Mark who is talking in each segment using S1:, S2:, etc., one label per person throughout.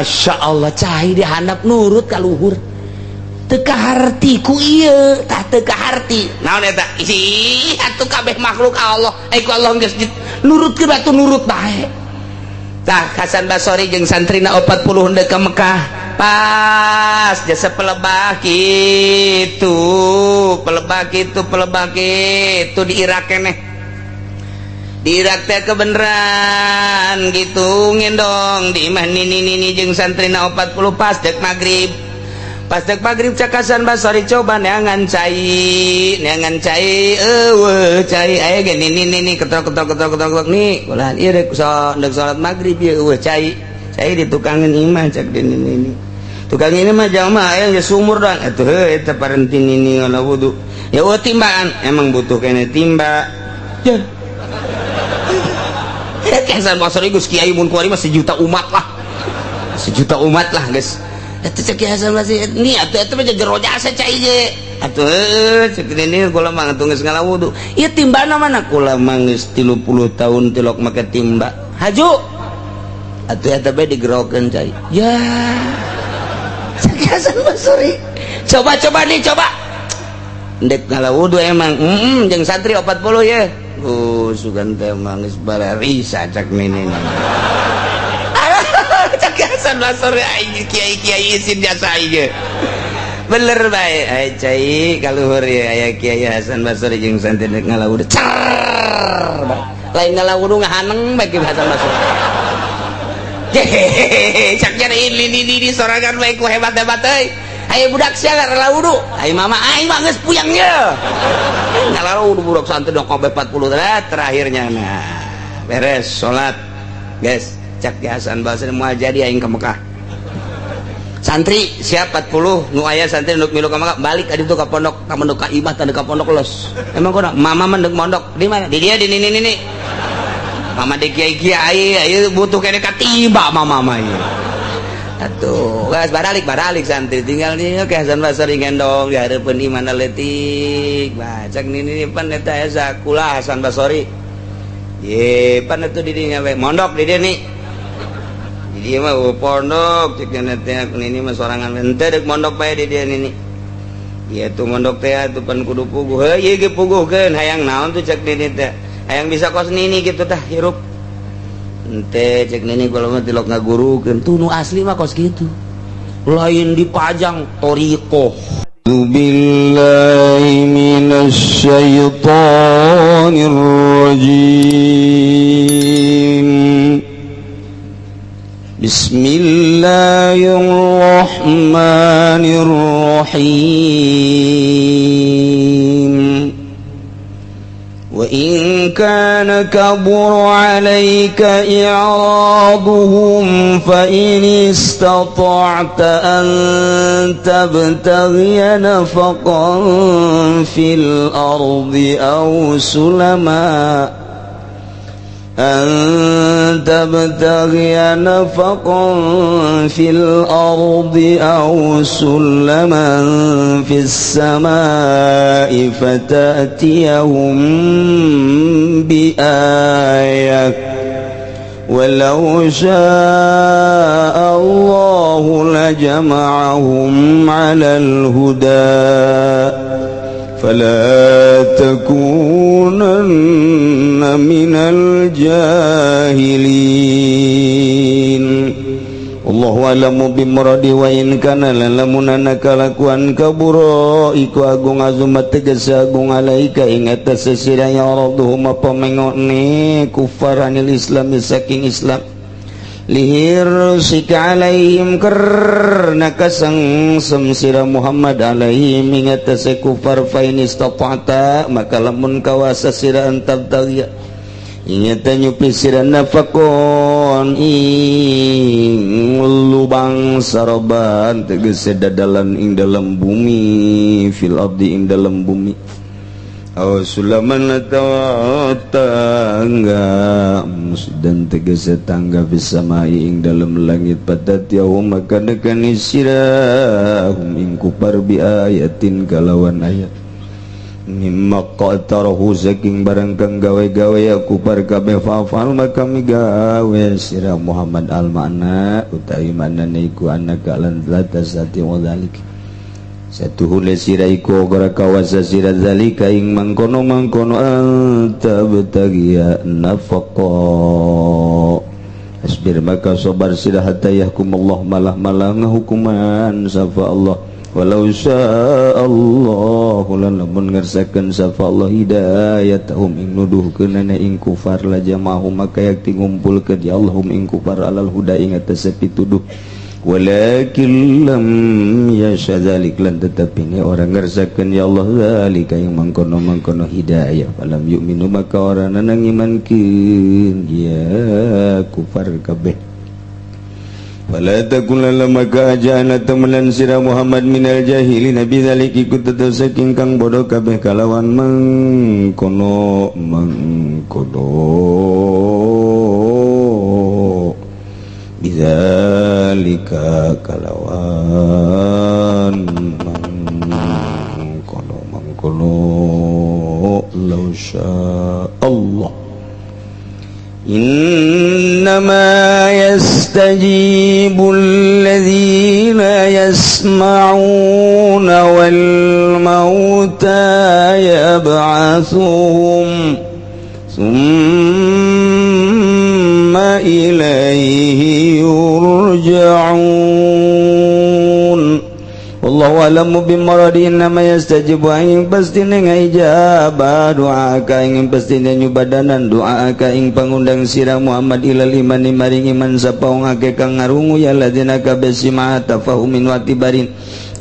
S1: Masya Allah, cai di handap nurut ka luhur. Teu kaharti ku ieu tah, teu kaharti. Naon eta? Ih, atuh kabeh makhluk Allah. Eh, ku Allah geus nurutkeun batu, nurut bae. Tah, Hasan Basori jeung santrina 40 hendak ke Mekah. Pas jasa pelebah gitu, pelebah gitu, pelebah gitu di Irak keneh. Di Irak teh kebenaran gitu, ngendong di imah nini nini jeung santrina 40. Pas dek maghrib, pas dek maghrib, cak Hasan Basori, "Coba neangan cai, neangan cai." Eueuh cai. Aya ge nini nini ketok ketok ketok ketok ketok, "Nih ulah ieu, dek so, dek salat maghrib ieu eueuh cai." "Cai di tukangan imah," cak nini nini. "Tukang ini mah jamaah aya geus sumur dong atuh." Heuh, eta parenti nini ngala wudu ya, eueuh timbaan. "Emang butuh kene timba ya." Hasan Basri geus kiai, mun kuari mah sejuta umat lah, sejuta umat lah geus eta. Cek Hasan Basri, "Ni atuh eta mah jero jasa cai ge atuh." "Heuh," cek nini, "kula mah atuh geus ngala wudu. Ieu timbana mana?" "Kula mah geus 30 tahun tilok make timba." "Haju atuh eta bae digerokeun cai ya." Cek Hasan Basri, "Coba, coba nih, coba ndek ngala wudu emang jeung santri 40 ya." "Oh, sugan teh mah geus bararisa," cak nini. Cak Hasan Basri, "Aing kiai-kiai isin jasa ieu bener bae." Ai cai kaluhur ya, aya Kiai Hasan Basri jeung santri ndek ngala wudu, cer lain ngala wudu, ngahaneng bae Kiai Hasan Basri. Hehehe, cak nyari ini ini sorangan bae ku hebat-hebat euy. "Ayo budak, sia ngala wudu." "Ayo mama, aing mah geus puyang ye ngala wudu." Budak santri dong kabeh 40 terakhirnya. Nah, beres salat guys, cak Hasan Basri, "Moal jadi aing ke Mekah. Santri siap 40 nu aya santri nu milu ka Mekah, balik ka ditu ka pondok, ka mondok ka imah tanda ka pondok los. Emang kono mama mah ndek mondok di mana? Di dia di nini nini mama di kiai kiai ayo butuh kene katiba mama mah ieu atuh." Geus baralik, baralik santri, tinggal di oke Hasan Basri gendong di hareupeun imah leutik. Baca nini, "Pan eta asa kula Hasan Basri ye, pan atuh di dinya we mondok di dieu nih." "Di dieu mah pondok," cek teh nini mah, "sorangan henteu deuk mondok bae di dieu nini." "Ieu tuh mondok teh atuh pan kudu puguh." "Heuh, ieu ge puguhkeun." "Hayang naon tuh?" cek nini teh. "Hayang bisa kos nini gitu tah hirup." "Ente," cek nini, "kalau mah tilok ngagurukeun tuh nu asli mah kos kitu, lain dipajang torikoh."
S2: بالله من الشيطان الرجيم. بسم الله الرحمن الرحيم. وإن كان كبر عليك إعراضهم فإن استطعت أن تبتغي نفقا في الأرض أو سلما أن تبتغي نفقا في الأرض أو سلما في السماء فتأتيهم بآية ولو شاء الله لجمعهم على الهدى فلا تكونن من الجاهلين. الله أعلم بمراده. وإن كان lamunana kalakuan kabura iku agung, azumat tegese agung, عليك ing atas sesira, إعراضهم pamengokne kufar, عن الإسلام saking Islam, لحرصك عليهم karena kasengsem sira Muhammad, عليهم ing atase kufar. فإن استطعت maka lamun kawasa sira, أن تبتغي ing nyupi sira, نفقا ing lubang, سربا tegese dadalan, ing dalam bumi, في الأرض ing dalam bumi, أو سلما atawa tangga, dan tegese tangga, في السماء ing dalam langit, فتأتيهم maka nekani sira, هم ing kufar, بآية kalawan ayat. Mimma qatarahu saking barang kang gawe-gawe ya kufar kabeh, fafal maka migawe sira Muhammad. Al makna utawi maknane iku annaka lan la tastati dzalik, satuhune sira iku ora kawasa sira, zalika ing mangkono-mangkono, anta btagiya nafaqa. Asbir maka sabar sira, hatta yahkum Allah, malah-malah ngahukuman sapa Allah. Walau Allah lan lamun ngersakeun sapa Allah hidayatahum ing nuduhkeunana ing kufar, la jama'ahum maka yakti ngumpulkeun ya Allahum ing kufar, alal huda ing atase pituduh. Walakin lam yasha dzalik, lan tetapi ini ora ngersakeun ya Allah zalika ing mangkono-mangkono hidayah. Falam yu'minu maka ora nanang imankeun ya kufar kabeh. Fala takun maka aja temenan sira Muhammad, minal jahilin bidzalik iku tetep saking kang bodoh kabeh kalawan mangkono mangkono, bidzalika kalawan mangkono mangkono. Law Allah. إنما يستجيب الذين يسمعون والموتى يبعثهم ثم إليه يرجعون. Wallahu a'lamu bimuradi. Innama yastajibu ing pastine ngaijabah doa ka ing pastine nyubadanan doa ka ing pangundang sira Muhammad, ilal iman maring iman, sapa wong akeh kang ngarungu ya ladina kabeh, sima tafahumin wa tibarin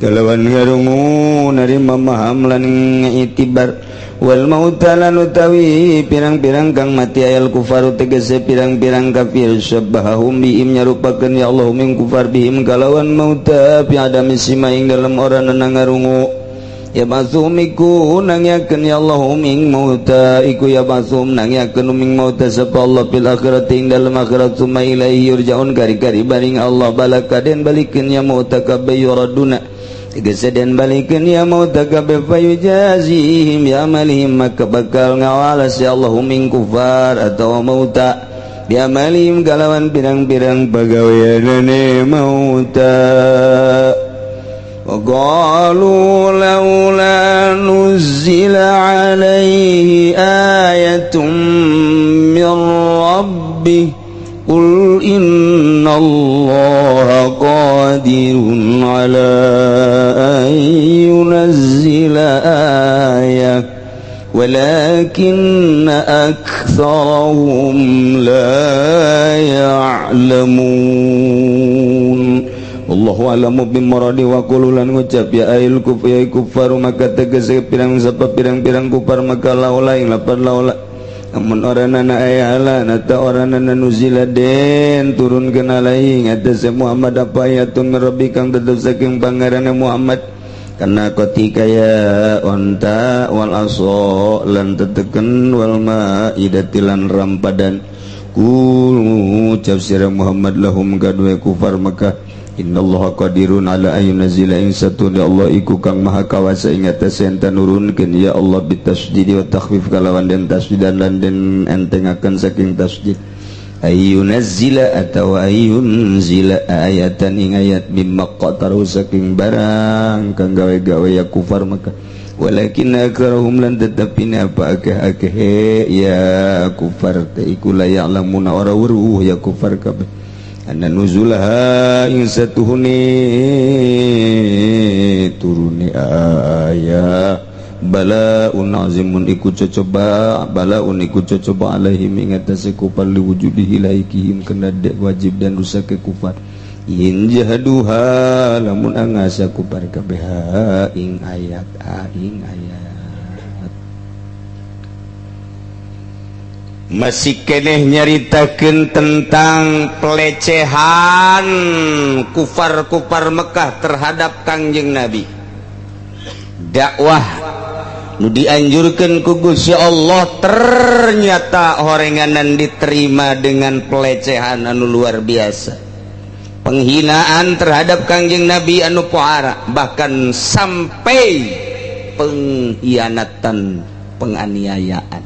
S2: kalawan ngarungu narima maham lan itibar. Wal mauta lan utawi pirang-pirang kang mati, ayal kufaru tegese pirang-pirang kafir, syabbahum bihim nyarupakeun ya Allah min kufar, bihim kalawan mauta, fi adami sima ing dalem ora ngarungu. Ya basum iku nangyakeun ya Allah ing mauta iku, ya basum nangyakeun ing mauta sapa Allah, fil akhirati ing dalem akhirat, summa ilaihi yurja'un kari-kari baring Allah balakaden balikeun ya mauta kabeh, yuraduna tegese den balikeun ya mauta kabeh, fayujazihim bi amalihim maka bakal ngawalas ya Allah min kufar atau mauta, bi amalihim kalawan pirang-pirang pagaweanane mauta. وقالوا لولا نزل عليه آية من ربه، قل إن الله قادر على أن ينزل آية ولكن أكثرهم لا يعلمون. Allahu a'lamu bimuradi. Wa qulu lan ngucap ya ayul kuf ya kufaru maka tegese pirang sapa pirang-pirang kufar maka, laula ing lapan laula amun oranana aya ala nata oranana nuzila den turunkeun alaihi ngatasé Muhammad apa ayatun min rabbi kang tetep saking pangerane Muhammad, kana ketika ya onta, wal aso lan teteken, wal maidati lan rampadan. Kul ngucap sira Muhammad, lahum kadue kufar Makkah, innallaha qadirun ala an yunzila ing satuna Allah iku kang maha kawasa ing atase enta nurunkeun ya Allah, bitasydidi wa takhfif kalawan den tasdidan lan den entengaken saking tasdid, ayyunazzila atawa ayyunzila ayatan ing ayat, mimma qataru saking barang kang gawe-gawe ya kufar Makkah. Walakin aktsarahum lan tetapi apa akeh-akeh ya kufar teh iku, la ya'lamuna ora weruh ya kufar kabeh, anna nuzulaha ing satuhune turune aya, balaun azimun iku cocoba, balaun iku cocoba, alaihim ing atase kufar, liwujudihi laikihim kena dek wajib dan rusak ke kufar, in jahaduha lamun angasa kufar kabeh ing ayat ing ayat. Masih keneh nyaritakeun tentang pelecehan kufar-kufar Mekah terhadap Kangjeng Nabi. Dakwah nu dianjurkan ku Gusti Allah ternyata horenganan diterima dengan pelecehan anu luar biasa, penghinaan terhadap Kangjeng Nabi anu pohara, bahkan sampai pengkhianatan, penganiayaan.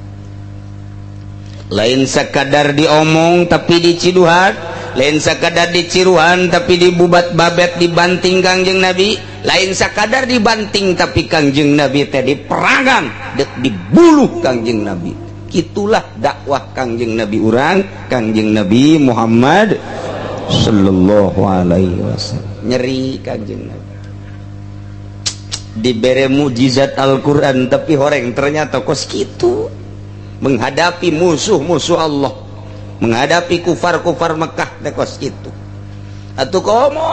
S2: Lain sekadar diomong tapi diciduhan, lain sekadar diciruhan tapi dibubat babet, dibanting Kangjeng Nabi. Lain sekadar dibanting tapi Kangjeng Nabi teh diperangan, dek dibuluh Kangjeng Nabi. Itulah dakwah Kangjeng Nabi urang, Kangjeng Nabi Muhammad sallallahu alaihi wasallam. Nyeri Kangjeng Nabi dibere mujizat Al-Quran, tapi horeng ternyata kos kitu menghadapi musuh-musuh Allah, menghadapi kufar-kufar Mekah teh kos kitu. Atuh komo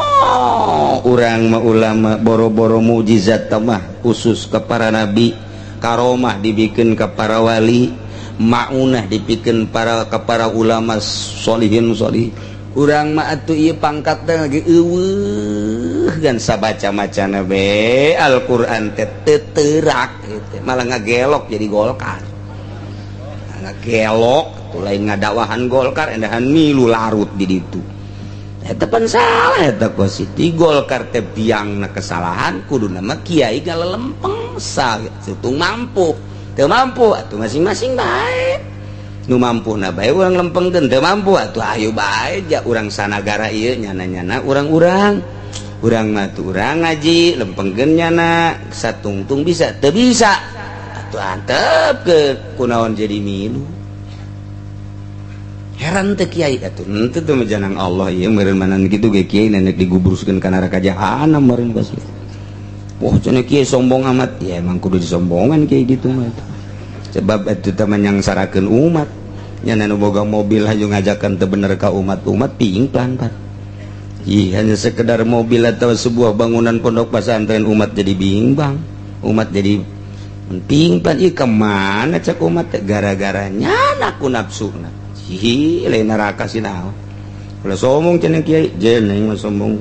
S2: urang mah ulama, boro-boro mujizat mah khusus ke para nabi, karomah dibikin ke para wali, maunah dibikin para ke para ulama solihin solih. Urang mah atuh ieu pangkat teh lagi eueuh gan sabaca-macana be Al-Qur'an teh teu teh malah ngagelok jadi Golkar, ngagelok tuh lain ngadakwahan Golkar, endahan milu larut di ditu. Eta pan salah eta kos di Golkar teh, biangna kesalahan. Kudu nama kiai galelempeng satung mampu teu mampu atuh masing-masing bae. Nu mampu na bae urang lempengkeun, teu mampu atuh ayo bae ja urang sanagara ieu, nyana-nyana urang-urang, urang mah tuh urang ngaji lempengkeun nyana satungtung bisa, teu bisa atuh antep ke kunaon jadi milu. Heran teh kiai atuh henteu teu janang Allah ieu meureun manan kitu ge kiai nenek digubruskeun ka neraka jahanam meureun kos. Wah, cenah kiai sombong amat. Ya emang kudu disombongan kiai gitu mah, sebab itu teman yang sarakeun umat. Nya nu boga mobil haju ngajakan teu bener ka umat-umat pingplan pan. Ih, hanya sekedar mobil atau sebuah bangunan pondok pesantren umat jadi bimbang, umat jadi pingplan. Ih, kemana cek umat teh? Gara-gara nyana ku nafsuna. Ih, lain neraka sih naon. Kalau sombong cenah kiai, jen aing mah sombong.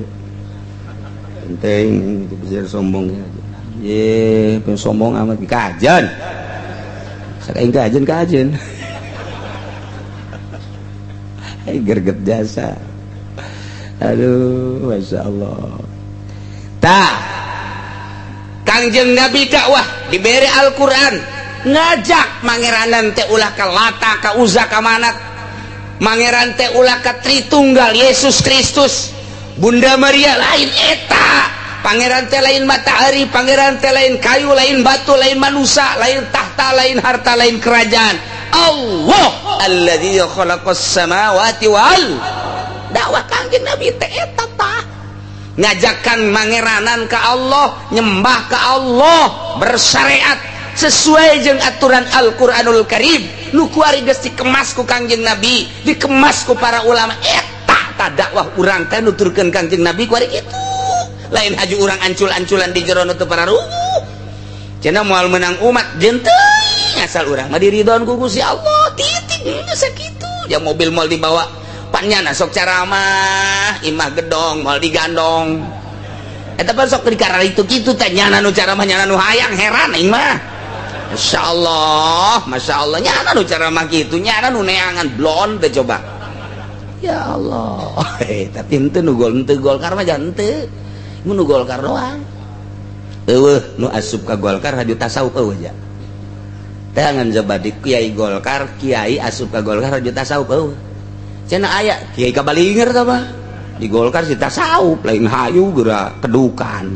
S2: Penting bisa sombong ya. Ye, sombong amat kajen. Sakaing kajen kajen. Hai gerget jasa. Aduh, masya Allah. Tah, Kangjeng Nabi dakwah diberi Al-Quran, ngajak mangeranan teh ulah ka Lata, ka Uza, ka Manat, mangeran teh ulah ka Tritunggal Yesus Kristus, Bunda Maria, lain eta. Pangeran teh lain matahari, pangeran teh lain kayu, lain batu, lain manusia, lain tahta, lain harta, lain kerajaan. Allah alladzi khalaqas samawati wal. Dakwah Kangjeng Nabi teh eta tah, ngajakan mangeranan ke Allah, nyembah ke Allah, bersyariat sesuai jeung aturan Al-Qur'anul Karim nu kuari geus dikemas ku Kangjeng Nabi, dikemas ku para ulama. Eta tah dakwah urang teh, nuturkeun Kangjeng Nabi kuari kitu. Lain haju urang ancul-anculan di jero nu teu pararuguh, cenah moal menang umat. Jeung teuing, asal urang mah diridhoan ku Gusti Allah, titik. Geus sakitu. Ya mobil moal dibawa pan nyana sok caramah, imah gedong moal digandong. Eta pan sok dikarar itu kitu teh, nyana nu caramah, nyana nu hayang. Heran aing mah. Masya Allah, Masya Allah, nyana nu caramah kitu, nyana nu neangan blon teh coba. Ya Allah. Tapi henteu nu gol, henteu Golkar mah jangan henteu. Mun nu Golkar doang. Eueuh nu asup ka Golkar haju tasawuf eueuh ja. Tangan coba di kiai Golkar, kiai asup ka Golkar haju tasawuf eueuh. Cenah aya kiai kabalinger tah mah. Di Golkar si tasawuf lain hayu geura kedukan.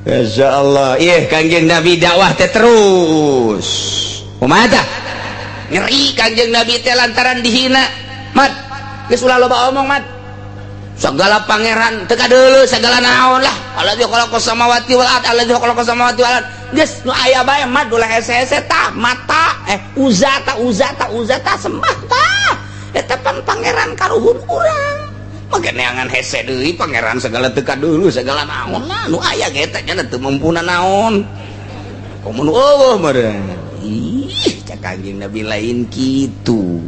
S2: Masya Allah, iya Kangjeng Nabi dakwah teh terus. Kumaha tah? Nyeri Kangjeng Nabi teh lantaran dihina. Mat, geus ulah loba omong, Mat. Segala pangeran teu kadeuleu, segala naon lah. Alladzi khalaqas samawati wal ard, alladzi khalaqas samawati wal ard. Geus nu aya bae, Mat, ulah hese-hese tah, mata Uza ta, Uza ta, Uza ta, sembah tah. Eta pan pangeran karuhun urang. Make neangan hese deui pangeran segala teu kadeuleu, segala naon lah nu aya ge eta nya teu mampuna naon. Komo nu eueuh meureun. Ih, cak Kangjeng Nabi lain kitu.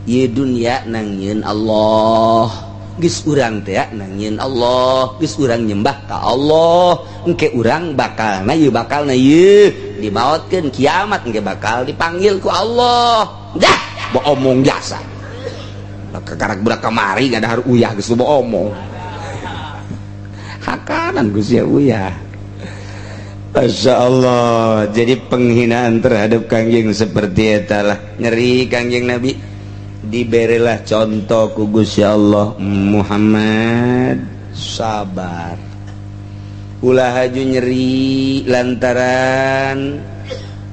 S2: Ieu dunya nang Allah. Geus urang teh nang Allah, geus urang nyembah ka Allah. Engke urang bakalna ieu, bakalna ieu dimaotkeun kiamat, engke bakal dipanggil ku Allah. Dah, omong jasa. Kakarak budak kamari ngadahar uyah geus loba omong.
S1: Hakanan ku sia uyah. Masya Allah, jadi penghinaan terhadap Kangjeng seperti eta lah. Nyeri Kangjeng Nabi, diberilah contoh ku Gusti Allah. Muhammad, sabar, ulah haju nyeri lantaran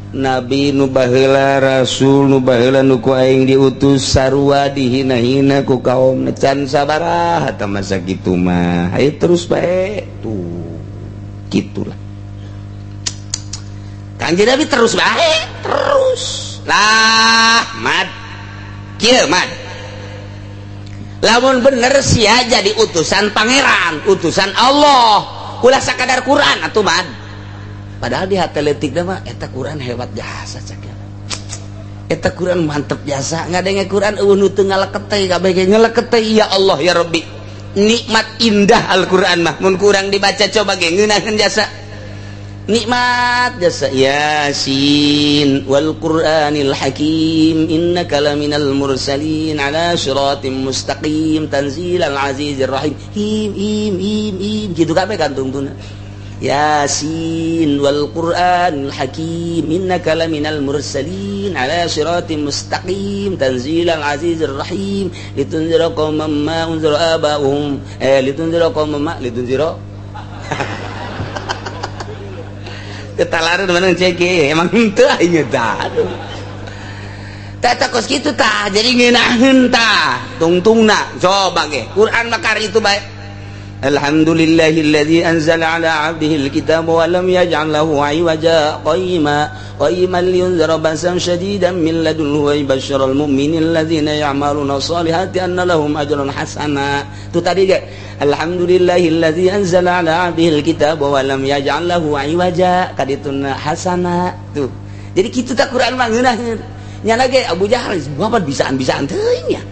S1: Nabi nu baheula, Rasul nu baheula nu ku aing diutus sarua dihina-hina ku kaum. Can sabaraha tah masa kitu mah, ayo terus bae tuh. Gitulah Kanjeng Nabi, terus bae terus lah. Mad, kieu mad, lamun bener sia jadi utusan Pangeran, utusan Allah, ulah sakadar Quran atuh, mad. Padahal di hati leutik mah eta Quran hebat jasa, cak eta Quran mantep jasa. Ngadenge Quran euweuh nu teu ngaleket, kabeh ge ngaleket. Ya Allah, ya Rabbi, nikmat indah Al-Quran mah. Mun kurang dibaca coba ge ngeunaheun jasa, nikmat jasa. Yasin wal Qur'anil Hakim, innaka laminal mursalin ala siratim mustaqim, tanzilal azizir rahim. Him him him him gitu kabeh kan tungtuna. Yasin wal Qur'anil Hakim, innaka laminal mursalin ala siratim mustaqim, tanzilal azizir rahim, litunzira qauman ma unzira aba'uhum, litunzira qauman ma litunzira. Ketalaran mana cek emang henteu aing tah. Aduh, tah kos kitu tah, jadi ngeunaheun tah tungtungna. Coba ge Quran makar itu bae. Alhamdulillahilladzi anzala ala 'abdihi alkitaba wa lam yaj'al lahu 'iwaja, qayyima qayyiman liyunzira ba'san syadidan min ladunhu wa yubashshiral mu'minina alladzina ya'maluna sholihati anna lahum ajran hasana. Tuh tadi ge alhamdulillahilladzi anzala ala 'abdihi alkitaba wa lam yaj'al lahu 'iwaja, kadituna hasana tuh. Jadi kitu tah Quran mah ngeunaheun. Nyana ge Abu Jahal bapak bisaan-bisaan teuing nya,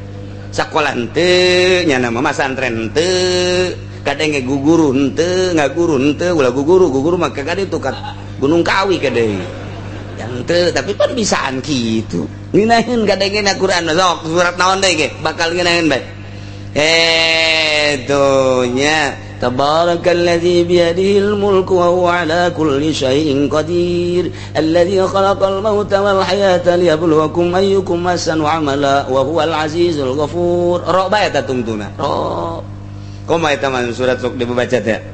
S1: sakola henteu, nyana mah masantren henteu, kadang ge guguru henteu, ngaguru henteu, ulah guguru, guguru mah ka ditu ka Gunung Kawi kade yang henteu, tapi pan bisaan kitu. Ngeunaheun kadenge na Quran. Sok surat naon deui ge bakal ngeunaheun bae. Tuh nya. Tabarakalladzi biyadihil mulku wa huwa ala kulli syai'in qadir, alladzi khalaqal mauta wal hayata liyabluwakum ayyukum ahsanu amala wa huwal azizul ghafur. Ro bae eta tungtuna. Ro. Kumaha eta mah surat sok dibaca teh?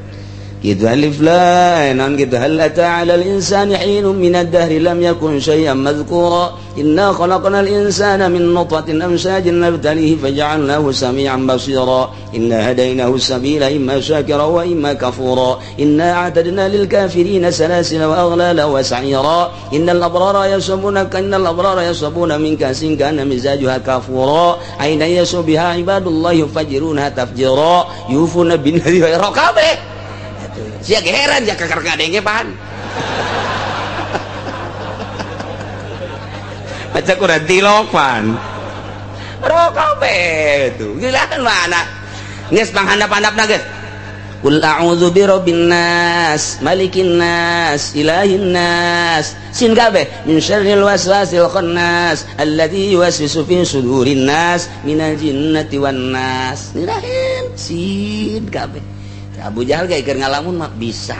S1: Gitu alif lam non gitu, hal ata 'alal insani hinun minad dahri lam yakun syai'an madhkura, inna khalaqnal insana min nutfatin amshajin nabtalihi faja'alnahu sami'an basira, inna hadainahu sabila imma syakira wa imma kafura, inna a'tadna lil kafirina salasila wa aghlala wa sa'ira, innal abrara yashrabuna min kasin kana mizajuha kafura, aina yashrabu biha ibadullah yufajiruna tafjira, yufuna bin nadhi wa raqabe. Sia heran ya kakar ngadenge pan. Baca Quran tilok pan. Rokabe tuh. Gila kan mana? Geus panghandap-handapna geus. Qul a'udzu birabbin nas, malikin nas, ilahin nas. Sin kabeh min syarril waswasil khannas, alladzi yuwaswisu fi sudurin nas minal jinnati wan nas. Nirahin sin kabeh. Abu Jahal gak keur ngalamun mah bisa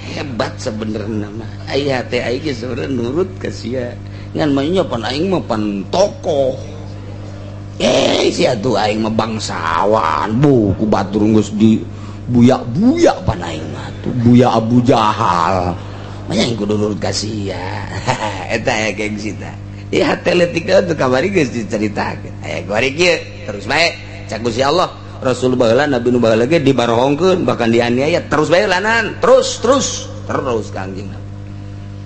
S1: hebat sebenarnya mah. Aya teh aing ge sebenarnya nurut ka sia, ngan mah nya pan aing mah pan tokoh, sia tuh aing mah bangsawan, bu ku batur geus di buyak-buyak pan aing mah tuh buya Abu Jahal mah aing kudu nurut ka sia. Eta aya gengsi tah. Ieu hate leutik tuh kamari geus dicaritakeun. Aya kuari kieu terus bae cak Gusti Allah. Rasul baheula, Nabi nu baheula ge dibarohongkeun, bahkan dianiaya, terus bae lanan terus terus terus Kangjeng Nabi.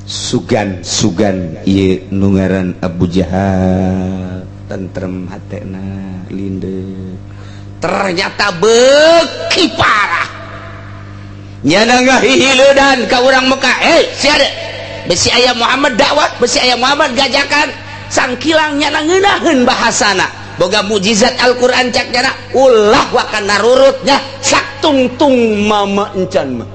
S1: Sugan sugan ieu nu ngaran Abu Jahal tentrem hatena, linde. Ternyata beuki parah nyana ngahihileudan ka urang Mekah, sia besi aya Muhammad dakwah, besi aya Muhammad gajakan sangkilang. Nyana ngeunaheun bahasana, boga mujizat Al-Quran, cak nyana ulah wakan narurutnya saktungtung mama encan mah.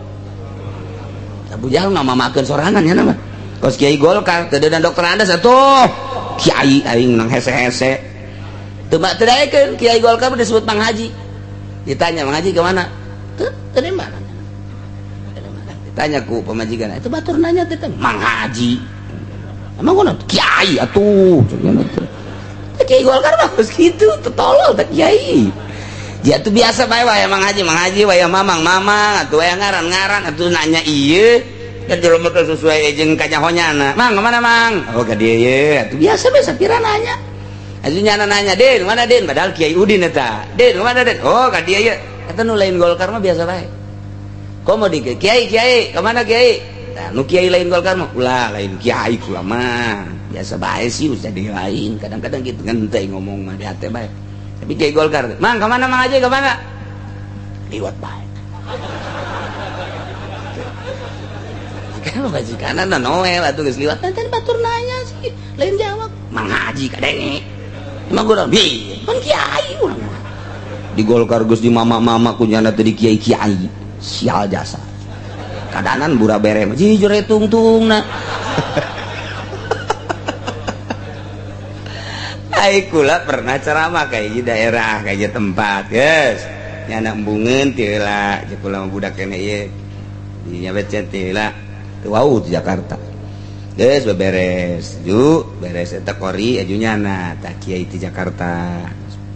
S1: Abu Jahal ngamamakeun sorangan nya mah kos kiai Golkar teu dan dokter Andas atuh kiai aing nang hese-hese teu mah teu daekeun. Kiai Golkar disebut Mang Haji. Ditanya Mang Haji kemana? Teu teu mana? Ditanya ku pamajikan, itu batur nanya teh Mang Haji. Emang gua kiai atuh. Kiai Golkar mah geus kitu, tolol teh kiai. Dia tuh biasa bae wae Mang Haji wae mamang mamang atuh wae ngaran-ngaran atuh nanya ieu kan jelema teh sesuai jeung kanyahonyana. Mang kemana Mang? Oh ka dieu ye. Atuh biasa bae sapira nanya. Atuh nyana nanya, "Din, mana Din?" Padahal Kiai Udin eta. "Din, mana Din?" Oh ka dieu ye. Eta nu lain Golkar mah biasa bae. Komo di kiai kiai kemana kiai? Nah, nu kiai lain Golkar mah ulah lain kiai kula mah. Biasa bae sih usah di lain. Kadang-kadang gitu ngenteng ngomong mah di hati bae. Tapi kiai Golkar, "Mang kemana Mang Haji kemana?" Liwat bae. Kan majikanna noel atuh geus liwat teh batur nanya sih, lain jawab. Mang Haji kadenge. Emang gua bi, kan kiai urang mah. Di Golkar geus di mama-mama ku nyana teh di kiai-kiai. Sial jasa. Kadanan bura bere mah jujur tungtungna. Ai kula pernah ceramah kayak di daerah kayak tempat, guys. Nyana embungeun teu heula, jeung kula mah budak kene ieu. Di nyabet teu heula. Teu wau di Jakarta. Geus beberes, ju beres eta kori aju nyana tah kiai di Jakarta.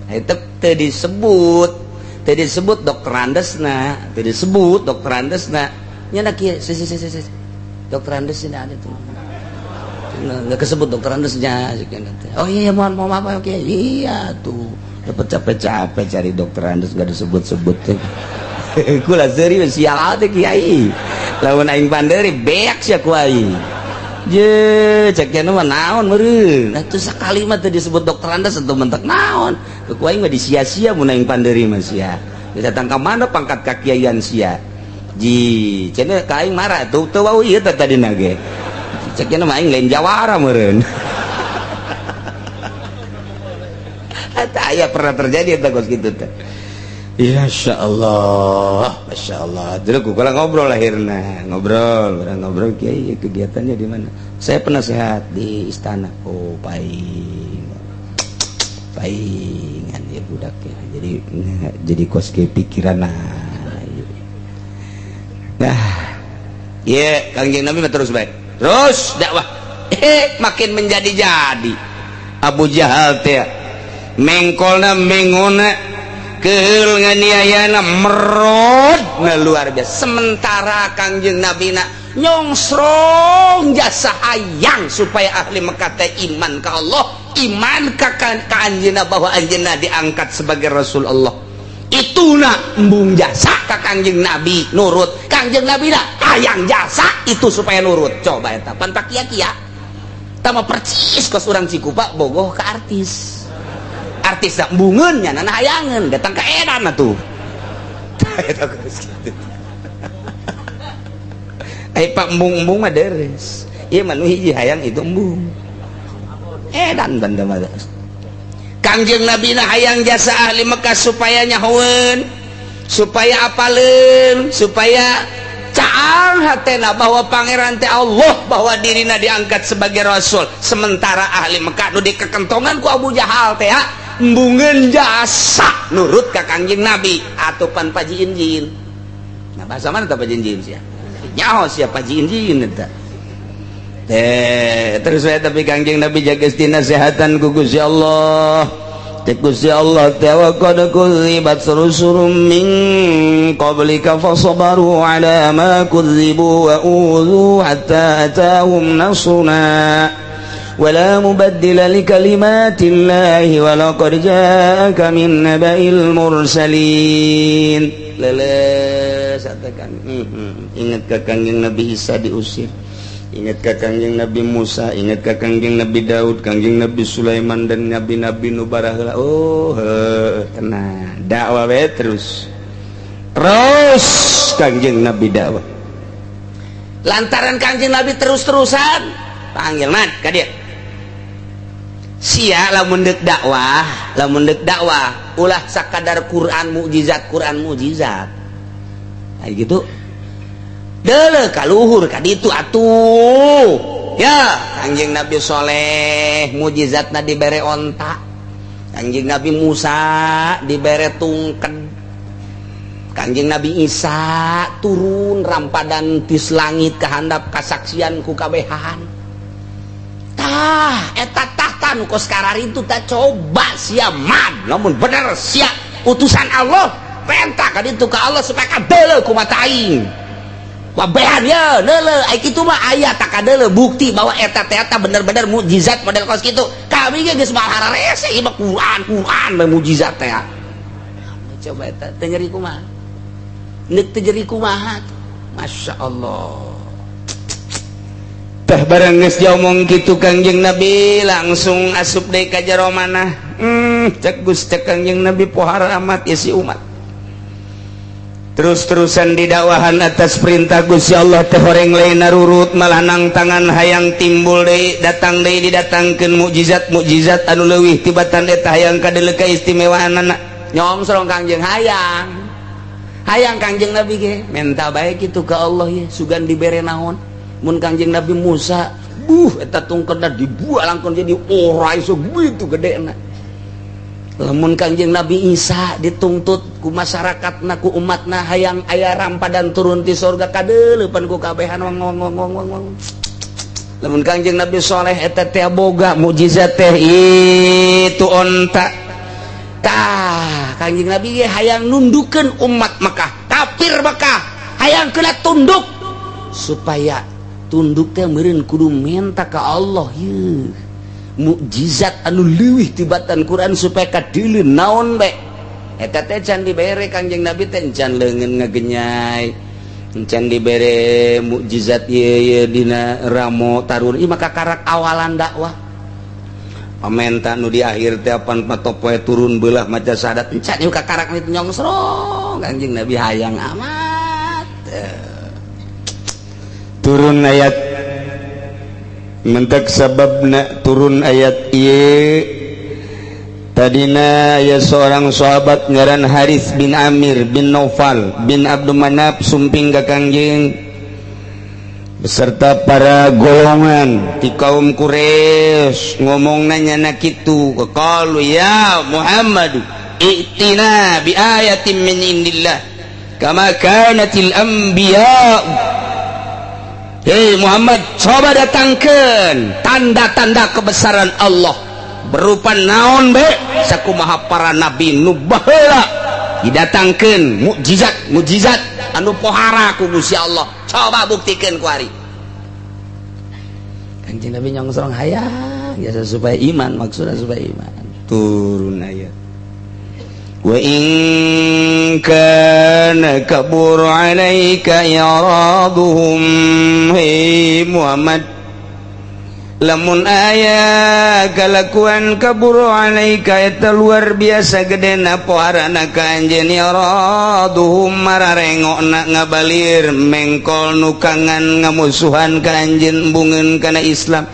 S1: Eta teu disebut, teu disebut dokter Andesna, teu disebut dokter Andesna. Nyana kiai, si si si si. Dokter Andesna ada tuh. Nggak kesebut dokter Andesnya. Oh iya mohon maaf oke. Iya tuh dapat capek-capek cari dokter Andes nggak disebut-sebut. Kula serius sial teh kiai. Lamun aing panderi beak sia ku aing. Je cek nya mah naon meureun. Nah teu sakali mah teu disebut dokter Andes atuh mentek naon. Ku aing mah disia-sia mun aing panderi mah sia. Datang ka mana pangkat kakiaian sia. Ji cenah ka aing marah tuh teu wau ieu teh tadina ge. Cek nya mah aing lain jawara meureun. Eta aya pernah terjadi eta kos kitu teh. Ya Masya Allah, Masya Allah. Dulu kalau ngobrol akhirnya, ngobrol, ngobrol kiai kegiatannya di mana? Saya penasehat di istana. Oh, paing, paingan ya budak ya. Jadi kos ke pikiran nah. Nah, ya Kangjeng Nabi terus baik, terus dakwah. Makin menjadi-jadi. Abu Jahal teh mengkolna mengona. Keul nganiayana merod na luar biasa. Sementara Kangjeng Nabi na nyongsrong jasa hayang supaya ahli Mekah teh iman ka Allah, iman ka anjeunna bahwa anjeunna diangkat sebagai Rasul Allah. Ituna embung jasa ka Kangjeng Nabi nurut. Kangjeng Nabi na hayang jasa itu supaya nurut. Coba eta pan pakia-kia. Tama percis kos urang Cikupa bogoh ka artis. Artis tak embungeun nya nana hayangeun datang ka edan atuh. Eta geus kitu. Ai pak embung-embung mah deres. Ieu mah nu hiji hayang itu embung. Edan banda mah. Kangjeng Nabi na hayang jasa ahli Mekah supaya nyahoeun, supaya apaleun, supaya caang hatena bahwa pangeran teh Allah, bahwa dirina diangkat sebagai rasul. Sementara ahli Mekah nu dikekentongan ku Abu Jahal teh embungeun jasa nurut ka Kangjeng Nabi atau pan pajiin-jiin. Nah bahasa mana tah pajiin-jiin sia? Nyaho sia pajiin-jiin eta. Teh terus we tapi Kangjeng Nabi jaga nasehatan ku Gusti Allah. Teh Gusti Allah teh wa qad kudzibat rusulun min qablika fasabaru ala ma kudzibu wa udzu hatta atahum nasruna. ولا مبدل لكلمات الله ولقد جاءك من نبأ المرسلين. Leles katakan ingat ke Kangjeng Nabi Isa diusir, ingat ke Kangjeng Nabi Musa, ingat ke Kangjeng Nabi Daud, Kangjeng Nabi Sulaiman dan nabi-nabi nu baraheula. Oh tenang, dakwah we terus terus Kangjeng Nabi dakwah. Lantaran Kangjeng Nabi terus-terusan panggil mat ka dieu. Sia lamun deuk dakwah, lamun deuk dakwah ulah sakadar Quran mukjizat, Quran mukjizat. Nah gitu. Deuleu ka luhur ka ditu atuh. Ya, Kangjeng Nabi Soleh mukjizatna dibere onta. Kangjeng Nabi Musa dibere tungked. Kangjeng Nabi Isa turun rampadan tis langit ke handap kasaksian ku kabehan. Tah eta tahta nu kos itu tak coba sia mad, lamun bener sia utusan Allah, penta ka ditu ka Allah supaya kadeuleu ku mata aing. Wabehan ya leule ai kitu mah aya tak kadeuleu bukti bahwa eta teh eta bener-bener mukjizat model kos kitu. Kami ge geus mahararese ieu mah Quran, Quran mah mukjizat teh. Coba eta teu nyeri kumaha? Neuk teu nyeri kumaha? Masya Allah.
S2: Tah barang geus diomong kitu Kangjeng Nabi langsung asup deui ka jero manah. Cek Gus, cek Kangjeng Nabi, pohara amat ya si umat. Terus-terusan didakwahan atas perintah Gusti Allah teh horeng lain narurut, malah nang tangan hayang timbul deui, datang deui, didatangkeun mukjizat-mukjizat anu leuwih tibatan eta, hayang kadeuleu kaistimewaanana.
S1: Nyongsrong Kangjeng, hayang hayang Kangjeng Nabi ge minta baik itu ke Allah ya, sugan dibere naon. Mun Kangjeng Nabi Musa, buh, eta tungketna dibuat langkon jadi ora iso gitu gedena. Lamun Kangjeng Nabi Isa dituntut ku masyarakatna, ku umatna, hayang aya rampadan turun ti sorga kadeuleupan ku kabehan, wong wong wong wong wong wong.
S2: Lamun Kangjeng Nabi Soleh eta teh boga mukjizat teh itu onta.
S1: Tah Kangjeng Nabi ge hayang nundukeun umat Mekah, kafir Mekah, hayang kena tunduk, supaya tunduk teh meureun kudu minta ka Allah yeuh mukjizat anu leuwih tibatan Quran supaya kadeuleu naon bae. Eta teh can dibere Kangjeng Nabi teh, can leungeun ngagenyai, can dibere mukjizat ieu ieu dina ramo tarun ieu, maka karak awalan dakwah
S2: Pamenta nu di akhir teh apan patopoe turun belah maca syahadat.
S1: Can ieu kakarak itu nyongsrong Kangjeng Nabi hayang amat.
S2: Turun ayat mentek sababna turun ayat ieu, tadina aya seorang sahabat ngaran Haris bin Amir bin Naufal bin Abdul Manaf sumping ka Kangjeng beserta para golongan di kaum Quraisy, ngomong nanya na kitu, qalu ya Muhammad, i'tina bi ayatin min indillah kama kanatil anbiya. Hei Muhammad, coba datangkan tanda-tanda kebesaran Allah berupa naon be, sakumaha para nabi nu baheula didatangkeun mukjizat mukjizat anu pohara ku Gusti Allah, coba buktikan ku ari. Kanjeng Nabi nyongsrong hayang biasa supaya iman, maksudnya supaya iman. Turun ayat wa in kana kabur alaika i'raduhum. Hei Muhammad, lamun aya kalakuan kabur alaika eta luar biasa gedena poharana ka anjeun, i'raduhum mararengokna ngabalir mengkol nukangan ngamusuhan ka anjeun, embungeun kana Islam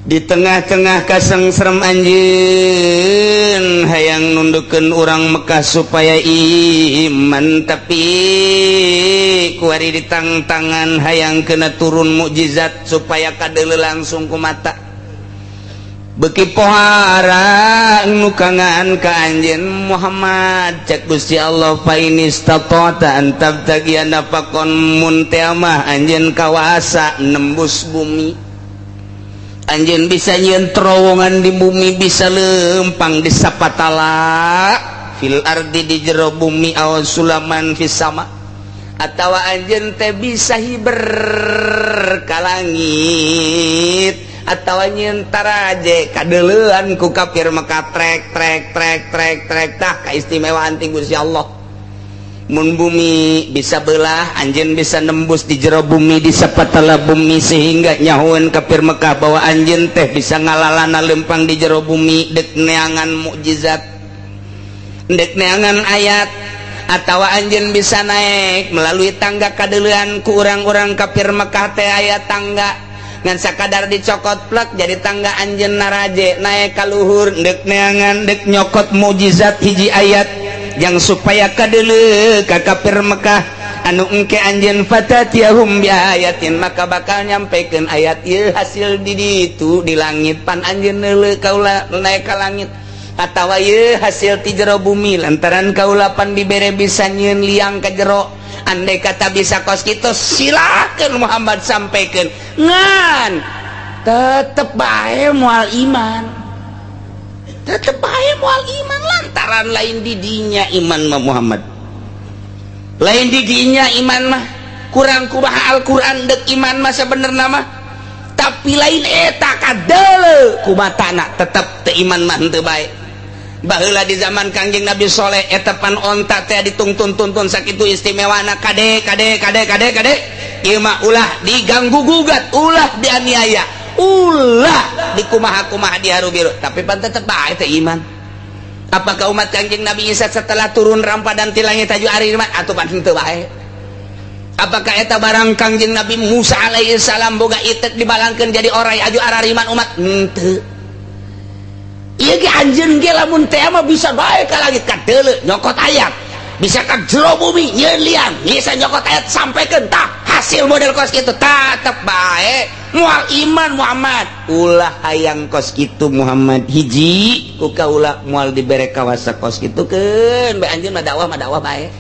S2: di tengah-tengah kasengserem anjeun hayang nundukeun urang Mekah supaya iman, tapi kuari ditangtangan hayang kena turun mukjizat supaya kadeuleu langsung ku mata, beki pohara nukangan ka anjeun Muhammad. Cek Gusti Allah, fa inistata'ta an tabtaghiya nafaqan, mun teh mah anjeun kawasa nembus bumi, anjeun bisa nyieun terowongan di bumi, bisa lempang di sapatala fil ardi di jero bumi, aw sulaman fis sama, atawa anjeun teh bisa hiber ka langit, atawa nyieun taraje kadeuleuan ku kafir Mekah, trek trek trek trek trek. Tah kaistimewaan ti Gusti Allah, mun bumi bisa belah, anjeun bisa nembus di jero bumi, di sapatala bumi, sehingga nyahuan kafir Mekah bahwa anjeun teh bisa ngalalana lempang di jero bumi dek neangan mukjizat, dek neangan ayat, atau anjeun bisa naik melalui tangga, kadeuleuan ku urang-urang kafir Mekah teh aya tangga ngan sakadar dicokot plek jadi tangga, anjeun naraje naik ka luhur dek neangan, dek nyokot mukjizat hiji ayat yang supaya kadeuleu ka kafir Mekah, anu engke anjeun fatatiyahum bi ayatin, maka bakal nyampekeun ayat ieu hasil di ditu di langit, pan anjeun neuleu kaula naik ka langit.
S1: Atawa ye hasil ti jero bumi lantaran kaulapan dibere bisa nyieun liang ka jero. Andai kata bisa kos kitu silakan Muhammad sampaikan, ngan tetep bae moal iman, tetep bae moal iman lantaran lain didinya iman mah Muhammad, lain didinya iman mah kurang kumaha Al-Qur'an dek iman mah sebenarnya mah, tapi lain eta kadeuleu kumatana tetep teu iman mah henteu bae. Baheula di zaman Kangjeng Nabi Soleh eta pan onta teh ditungtun-tuntun sakitu istimewana, kade kade kade kade kade ieu mah ulah diganggu gugat, ulah dianiaya, ulah dikumaha-kumaha diharu biru, tapi pan tetep bae teh iman. Apakah umat Kangjeng Nabi Isa setelah turun rampadan ti langit taju ari iman atuh pan henteu bae? Apakah eta barang Kangjeng Nabi Musa alaihi salam boga itek dibalangkeun jadi orai aju arariman umat? Henteu. Ieu ge anjeun ge lamun teh mah bisa bae ka langit kadeuleu nyokot ayat, bisa ka jero bumi nyieun liang, bisa nyokot ayat sampaikeun tah hasil model kos kitu tetep bae moal iman Muhammad. Ulah hayang kos kitu Muhammad, hiji ku kaula moal dibere kawasa kos kitu keun bae anjeun mah dakwah bae.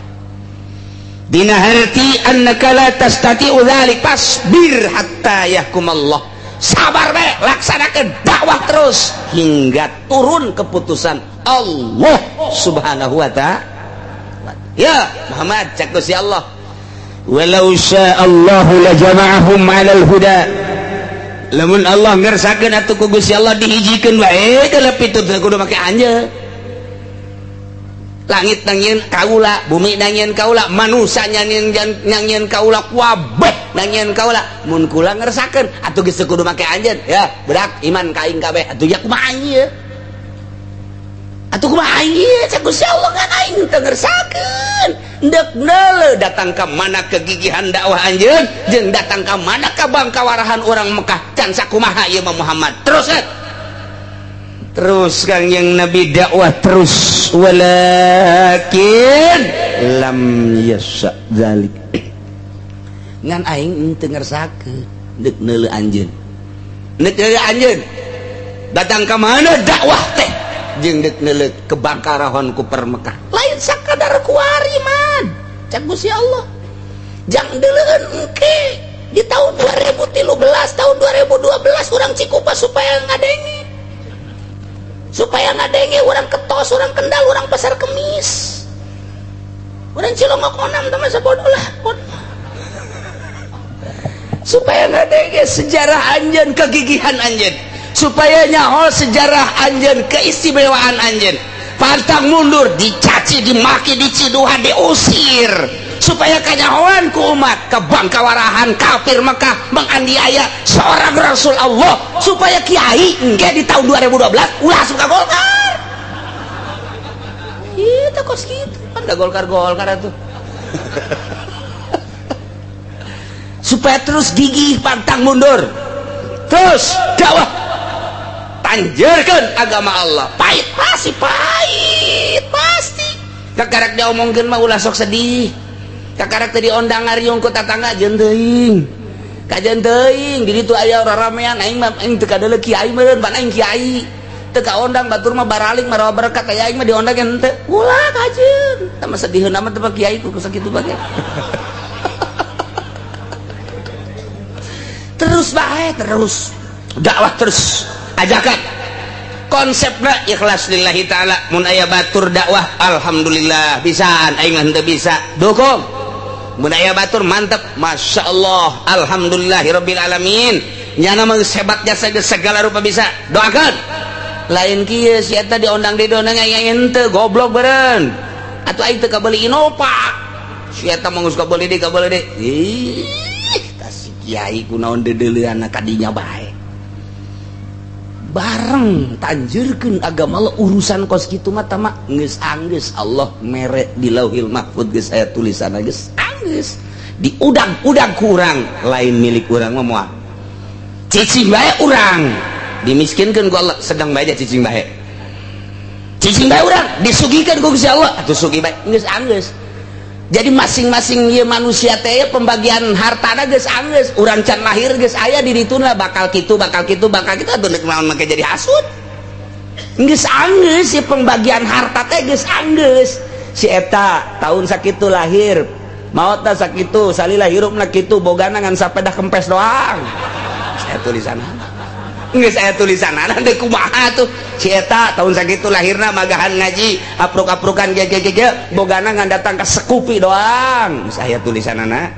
S1: Dina harti annaka la tastati'u dzalik fasbir hatta yahkumallah. Sabar bae, laksanakan dakwah terus hingga turun keputusan Allah Subhanahu wa ta'ala. Ya Muhammad, cak Gusti Allah,
S2: walau sya'allahu lajama'ahum 'alal huda.
S1: Lamun Allah ngersakeun atuh ku Gusti Allah dihijikeun bae kalep itu teu kudu make anjeun. Langit nangieun kaula, bumi nangieun kaula, manusia nangieun kaula, kabeh nangieun kaula. Mun kula ngersakeun atuh geus teu kudu make anjeun. Ya, berak iman ka aing kabeh. Atuh ya kumaha ieu? Atuh kumaha ieu? Cak Gusti Allah ngan aing teu ngersakeun. Deuk neuleuh datang ka mana kegigihan dakwah anjeun jeung datang ka mana ka bangkawarahan urang Mekah can sakumaha ieu mah Muhammad. Terus kan?
S2: Terus Kangjeng Nabi dakwah terus, walakin lam yasha dzalik.
S1: Ngan aing teu ngersakeun deuk neuleuh anjeun. Deuk neuleuh anjeun. Datang ka mana dakwah teh jeung deuk neuleuh kebangkarahon ku per Mekah. Lain sakadar kuari man. Cak Gusti Allah. Jang deuleueun engke di tahun 2013, tahun 2012 urang Cikupa supaya ngadenge. Supaya ngadenge orang Ketos, orang Kendal, orang Pasar Kemis, orang Cilongok onam teman sebodoh lah. Supaya ngadenge sejarah anjeun, kegigihan anjeun, supaya nyaho sejarah anjeun, keistimewaan anjeun. Pantang mundur, dicaci, dimaki, diciduhan, diusir, supaya kanyahoan ku umat kebangkawarahan kafir Mekah menganiaya seorang Rasul Allah, supaya kiai engke di tahun 2012 ulah suka Golkar. Itu kos kitu kan da Golkar Golkar atuh. Supaya terus gigih pantang mundur, terus dakwah, tanjerkeun agama Allah. Pahit pasti, pahit pasti. Kakarak diomongkeun mah ulah sok sedih. Kakarak teh diondang ngariung ku tatangga jeung teuing. Kajeun teuing di ditu aya raramean aing mah aing teu kadeuleu kiai meureun pan aing kiai. Teu kaondang batur mah baraling marawa berkat aya aing mah diondang henteu. Ulah kajeun. Tah mah sediheun amat teh kiai ku sakitu bae. Terus bae terus. Dakwah terus. Ajakan konsepna ikhlas lillahi ta'ala. Mun aya batur dakwah alhamdulillah bisaan aing henteu bisa dukung. Mun aya batur mantep masya Allah alhamdulillahirabbil alamin. Nyana mah geus hebat jasa geus segala rupa bisa doakeun. Lain kieu si eta diondang di dondang aing henteu goblok beureun. Atuh aing teu kabeuli Innova. Si eta mah geus kabeuli deui kabeuli deui. Ih, tah si kiai kunaon deudeuleunna ka dinya bae. Bareng tanjurkeun agama Allah urusan kos kitu mah tama geus anggeus Allah mere di Lauhil Mahfud geus aya tulisanna geus anggeus diudag-udag ku urang lain milik urang mah moal cicing bae urang dimiskinkeun ku Allah sedang bae cicing bae urang disugihkeun ku Gusti Allah atuh sugih bae geus anggeus. Jadi masing-masing ieu manusia teh pembagian hartana geus anggeus, urang can lahir geus aya di dituna bakal kitu bakal kitu bakal kitu atuh deuk naon make jadi hasud. Geus anggeus si pembagian harta teh geus anggeus. Si eta tahun sakitu lahir, maotna sakitu, salila hirupna kitu, bogana ngan sapeda kempes doang. Saya tulisanana. Geus aya tulisanana deui kumaha tuh. Si eta tahun sakitu lahirna magahan ngaji, apruk-aprukan ge ge ge, bogana ngan datang ka sekupi doang. Geus aya tulisanana.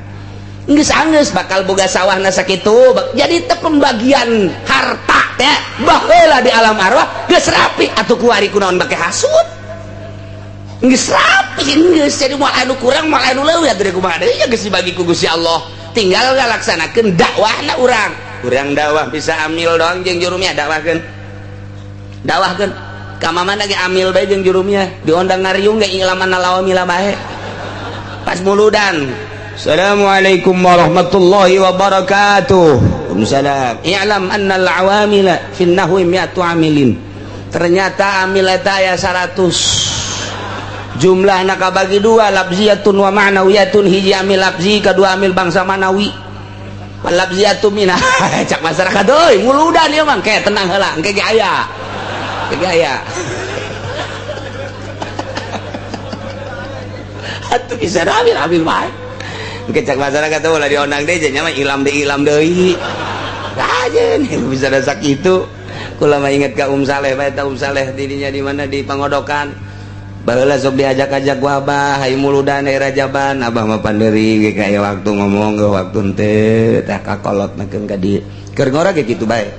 S1: Geus anggeus bakal boga sawahna sakitu. Jadi teh pembagian harta teh baheula di alam arwah geus rapi atuh kuari kunaon bake hasud. Geus rapi geus jadi moal anu kurang moal anu leuwih atuh kumaha deui ya geus dibagi ku Gusti Allah. Tinggal ngalaksanakeun dakwahna urang. Urang dakwah bisa amil doang jeung jurumnya dakwahkeun. Dakwahkeun ka mamana ge amil bae jeung jurumnya diondang ngariung ge ilaman lawamila bae. Pas muludan. Assalamualaikum warahmatullahi wabarakatuh. Waalaikumsalam. I'lam annal awamila fin nahwi mi'atu amilin. Ternyata amil eta aya 100. Jumlahna kabagi dua, lafziyatun wa ma'nawiyatun. Hiji amil lafzi, kedua amil bangsa manawi. Lafziyatu minah. Cak masyarakat euy, muludan ieu mah ke tenang heula, engke ge aya. Engke ge aya. Atuh bisa amil amil bae. Kecak masyarakat tuh ulah diondang deh, jadinya mah ilam deui ilam deui. Aja nih bisa dasak itu. Kula mah inget ka Saleh bae ta Saleh didinya di mana di Pangodokan. Baheula sok diajak-ajak ku abah hayu muludan daerah Jaban, abah mah panderi ge kaya waktu ngomong ge waktu henteu tah kakolot nakeun ka dieu. Keur ngora ge kitu bae.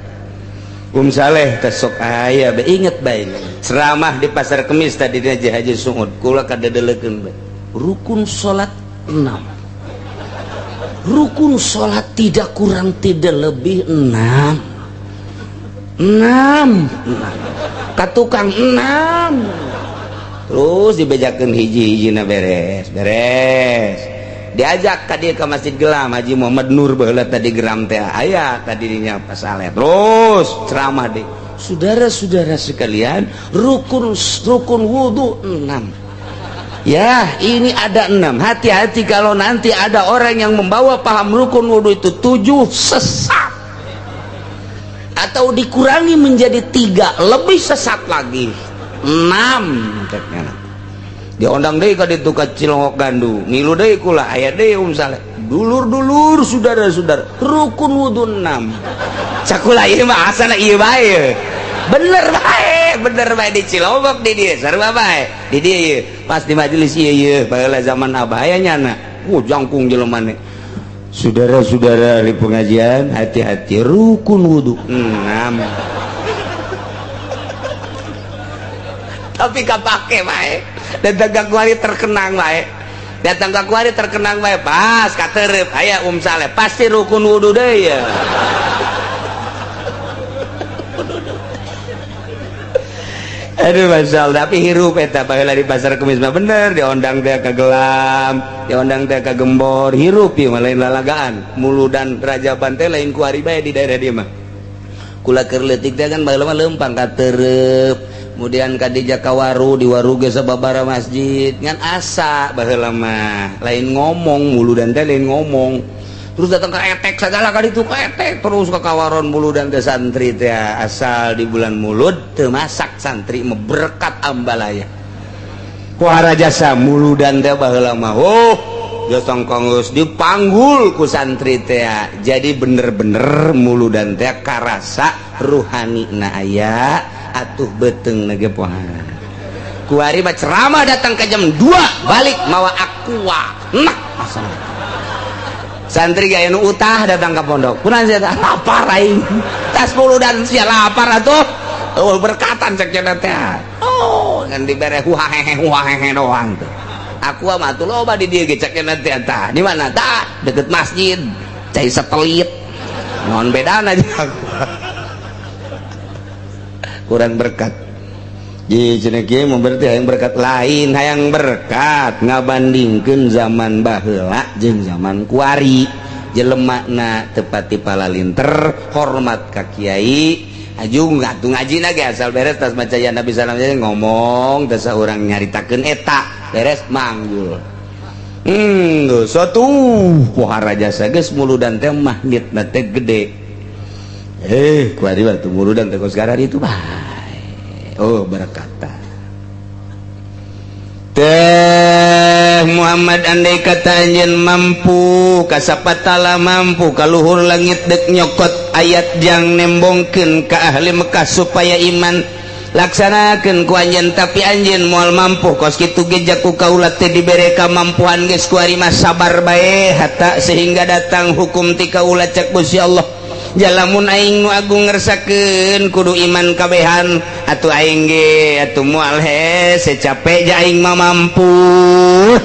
S1: Saleh teh sok aya bae inget bae. Ceramah di Pasar Kemis tadi dina Haji Suud, kula kadedelekeun bae. Rukun salat 6. Rukun sholat tidak kurang tidak lebih 6. 6 katukang 6. Terus dibejakeun hiji-hijina beres beres. Diajak ka dieu ka Masjid Gelam Haji Muhammad Nur baheula tadi geram teh aya tadi dinya pasale. Terus ceramah deui. Saudara-saudara sekalian, rukun rukun wudu 6. Ya, ini ada 6. Hati-hati kalau nanti ada orang yang membawa paham rukun wudu itu 7 sesat. Atau dikurangi menjadi 3, lebih sesat lagi. 6. Diondang deui ka ditu ka Cilongok Gandu. Ngilu deui kula aya deui Saleh. Dulur-dulur saudara-saudara, rukun wudu 6. Cakula ieu mah asana ieu bae. Bener bae, bener bae di Cilongok di dieu sarua bae. Di dieu ieu pas di majelis ieu ieu baheula zaman abah aya nyana. Jangkung jelema ne. Saudara-saudara di pengajian, hati-hati rukun wudu 6. Tapi kapake bae. Datang ka kuari terkenang bae. Datang ka kuari terkenang bae pas katerep aya Saleh pasti rukun wudu deui ya. Aduh masya Allah, tapi hirup eta baheula di Pasar Kemis mah bener diondang teh ka Gelam, diondang teh ka Gembor, hirup ieu mah lain lalagaan. Muludan Rajaban teh lain kuari bae di daerah dieu mah. Kula keur leutik teh kan baheula mah leumpang ka Tereup, kemudian ka di Jakawaru, di Waru ge sababaraha masjid, ngan asa baheula mah lain ngomong muludan teh lain ngomong. Terus datang ke etek segala kali itu ke etek terus ke kawaron muludan teh santri teh asal di bulan mulud teu masak santri mah berkat ambalaya. Kuara jasa muludan teh baheula mah oh jasa geus dipanggul ku santri teh. Jadi bener-bener muludan teh karasa ruhani na aya atuh beuteung na ge poha. Kuari mah ceramah datang ke jam 2 balik mawa aqua. Nah asal santri gaya nu utah datang ke pondok kunaon sia lapar aing tas muludan sia lapar atuh oh berkatan cek cenah teh oh ngan dibere huahehe huahehe doang tuh aku mah atuh loba di dieu ge cek cenah teh tah di mana tah deket masjid cai setelit naon bedana jeung aku kurang berkat. Ji cenah kieu mah berarti hayang berkat lain hayang berkat ngabandingkeun zaman baheula jeung zaman kuari jelemana tepati palalinter hormat ka kiai ajung atuh ngajina ge asal beres tas maca ya Nabi salam ngomong teh saurang nyaritakeun eta beres manggul. Satu pohara jasa geus muludan teh magnetna teh gede. Kuari batu muludan teh kos itu bae. Oh, berkata teh Muhammad, andai kata anjeun mampu kasapatala, mampu kaluhur langit dek nyokot ayat jang nembongkeun ka ahli Mekah supaya iman, laksanakeun ku anjeun, tapi anjeun moal mampu. Kos kitu ge jaku kaula teh dibere kamampuan geus kuari mah sabar bae hatta sehingga datang hukum ti kaula. Cek Gusti Allah, jalamun aing nu agung ngersakeun kudu iman kabehan, atuh aing ge atuh moal hese capek ja aing mah mampu,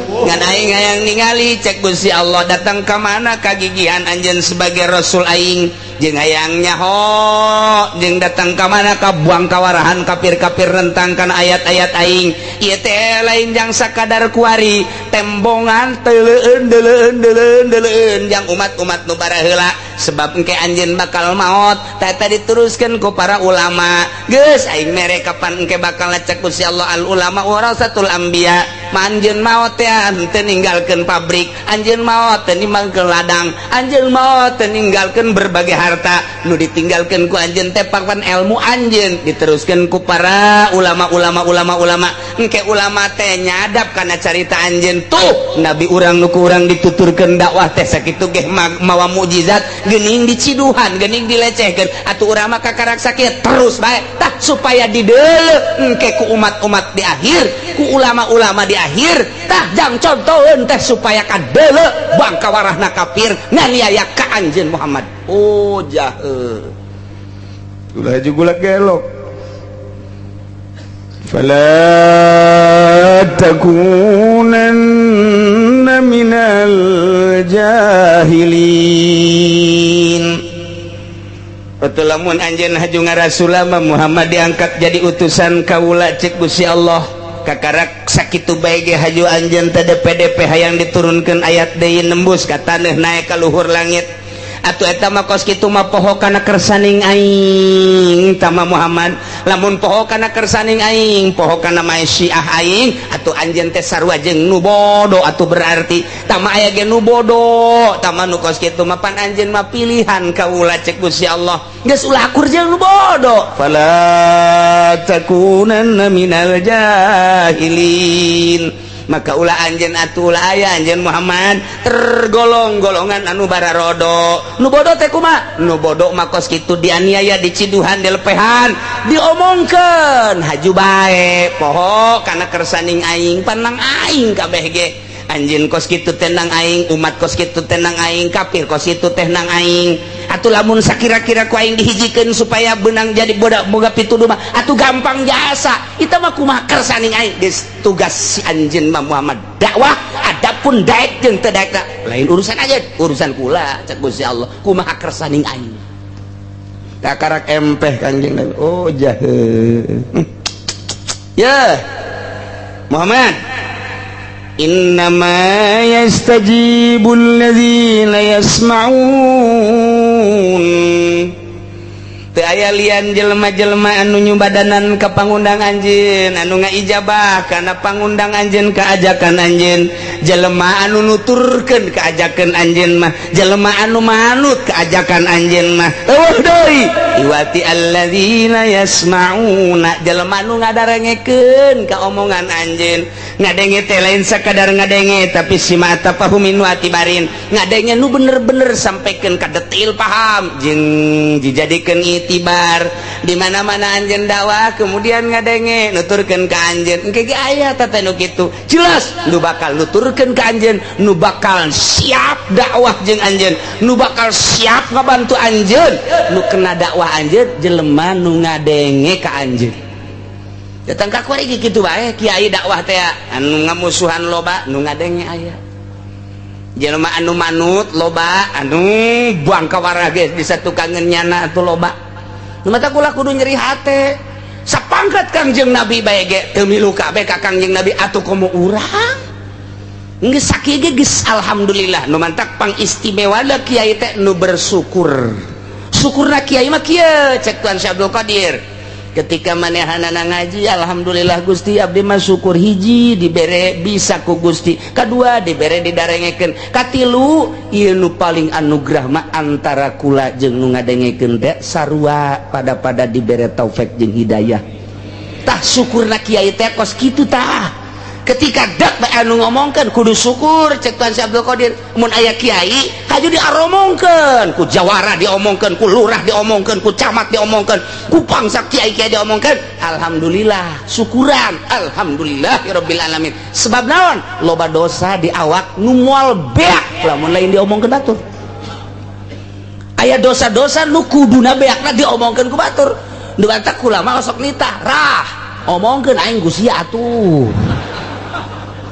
S1: ngan aing hayang ningali, cek Gusti Allah, datang ka mana kagigihan anjeun sebagai rasul aing, jeung hayang nyaho jeung datang ka mana ka buang kawarahan kafir-kafir rentang kana ayat-ayat aing. Ieu teh lain jang sakadar kuari tembongan, teuleun deuleun deuleun deuleun jang umat-umat nu baraheula, sebab engke anjeun bakal maot. Tah, diteruskeun ku para ulama, geus aing mere kapan engke bakal. Cek Gusti Allah, al ulama warasatul anbiya. Anjeun maot ya henteu ninggalkeun pabrik, anjeun maot teu ninggalkeun ladang, anjeun maot teu ninggalkeun berbagai harta. Nu ditinggalkeun ku anjeun teh papan ilmu anjeun, diteruskeun ku para ulama-ulama ulama-ulama. Engke ulama teh nyadap kana carita anjeun. Tuh nabi urang nu ku urang dituturkeun dakwah teh sakitu ge mawa mukjizat, geuning diciduhan, geuning dilecehkeun, atuh urang mah kakarak sakit terus bae. Tah, supaya dideuleu engke ku umat-umat di akhir, ku ulama-ulama di akhir. Tah, jang contoheun teh supaya kadeuleu bangka warahna kafir nganiaya ka anjeun Muhammad. Oh, jahe.
S2: Ulah juga gelok. Fala takunanna minal jahilin.
S1: Betul, lamun anjeun haju ngarasulama Muhammad diangkat jadi utusan kaula, cek Gusti Allah, kakarak sakitu bae ge haju anjeun teh DPDP hayang diturunkeun ayat deui nembus ka taneuh naek ka luhur langit, atuh eta mah kos kitu mah poho kana kersaning aing. Tama Muhammad, lamun poho kana kersaning aing, poho kana syiah aing, atuh anjeun teh sarua jeung nu bodoh. Atuh berarti tama aya ge nu bodoh, tama nu kos kitu mah pan anjeun mah pilihan kaula. Cek Gusti Allah, geus ulah akur jeung nu bodoh. Fala takunanna minal jahilin. Maka ulah anjeun atuh, ulah aya anjeun Muhammad tergolong golongan anu bararodo. Nu bodoh teh kumaha? Nu bodoh mah kos kitu dianiaya, diciduhan, dilepehan, diomongkeun, haju bae poho kana kersaning aing. Panang aing kabeh ge anjeun kos kitu tenang aing, umat kos kitu tenang aing, kafir kos kitu teh nang aing. Atuh lamun sakira-kira ku aing dihijikeun supaya benang jadi bodak boga pituduh mah atuh gampang jasa itu mah. Kumaha kersaning aing? Geus, tugas si anjeun mah Muhammad dakwah, adapun daek jeung teu daek lain urusan aja, urusan kula. Cek Gusti Allah, kumaha kersaning aing?
S2: Kakarak empeh Kanjeng Nabi. Oh, jahe.
S1: Ya Muhammad.
S2: Innama yastajibul ladzina yasma'un.
S1: Teu aya lian jelema-jelema anu nyubadanan ka pangundang anjeun, anu ngaijabah kana pangundang anjeun, kaajakan anjeun, jelema anu nuturkeun kaajakan anjeun mah, jelema anu manut kaajakan anjeun mah eueuh deui iwati alladzina yasma'una, jelema anu ngadarengekeun ka omongan anjeun. Ngadenge teh lain sakadar ngadenge, tapi sima tafahumin wa tibarin, ngadenge nu bener-bener sampaikan ka detil paham jeung dijadikeun itibar. Di mana-mana anjeun dakwah, kemudian ngadenge, nuturkeun ka anjeun, engke ge aya teh nu kitu jelas nu bakal nuturkeun ka anjeun, nu bakal siap dakwah jeung anjeun, nu bakal siap ngabantu anjeun, nu kena dakwah anjeun, jelema nu ngadenge ka anjeun. Datang ka kuari kitu bae, kiai dakwah teh anu ngamusuhan loba, nu ngadenge aya. Jelema anu manut loba, anu buang kawarah ge bisa tukangeun nyana atuh loba. Nu mata kula kudu nyeri hate, sapangkat Kangjeng Nabi bae ge teu milu kabeh ka Kangjeng Nabi, atuh komo urang geus sakieu ge geus alhamdulillah. Nu mantak pang istimewa kiai teh nu bersyukur. Syukurna kiai mah kieu, cek Tuan Syekh Abdul Qadir, ketika manehanana ngaji, alhamdulillah Gusti, abdi mah syukur, hiji dibere bisa ku Gusti, kedua dibere didarengekeun, katilu ieu nu paling anugerah mah antara kula jeung nu ngadengekeun teh sarua pada pada dibere taufik jeung hidayah. Tah, syukurna kiai teh kos kitu. Tah, ketika dak bae anu ngomongkeun kudu syukur. Cek Tuan Syekh Abdul Qadir, mun aya kiai haju diaromongkeun ku jawara, diomongkeun ku lurah, diomongkeun ku camat, diomongkeun ku pangsa kiai-kiai, diomongkeun, alhamdulillah, syukuran, alhamdulillah rabbil alamin. Sebab naon? Loba dosa di awak nu moal beak lamun lain diomongkeun batur. Aya dosa-dosa nu kuduna beakna diomongkeun ku batur. Nu batak ulama osok nitah rah, omongkeun aing ku sia atuh,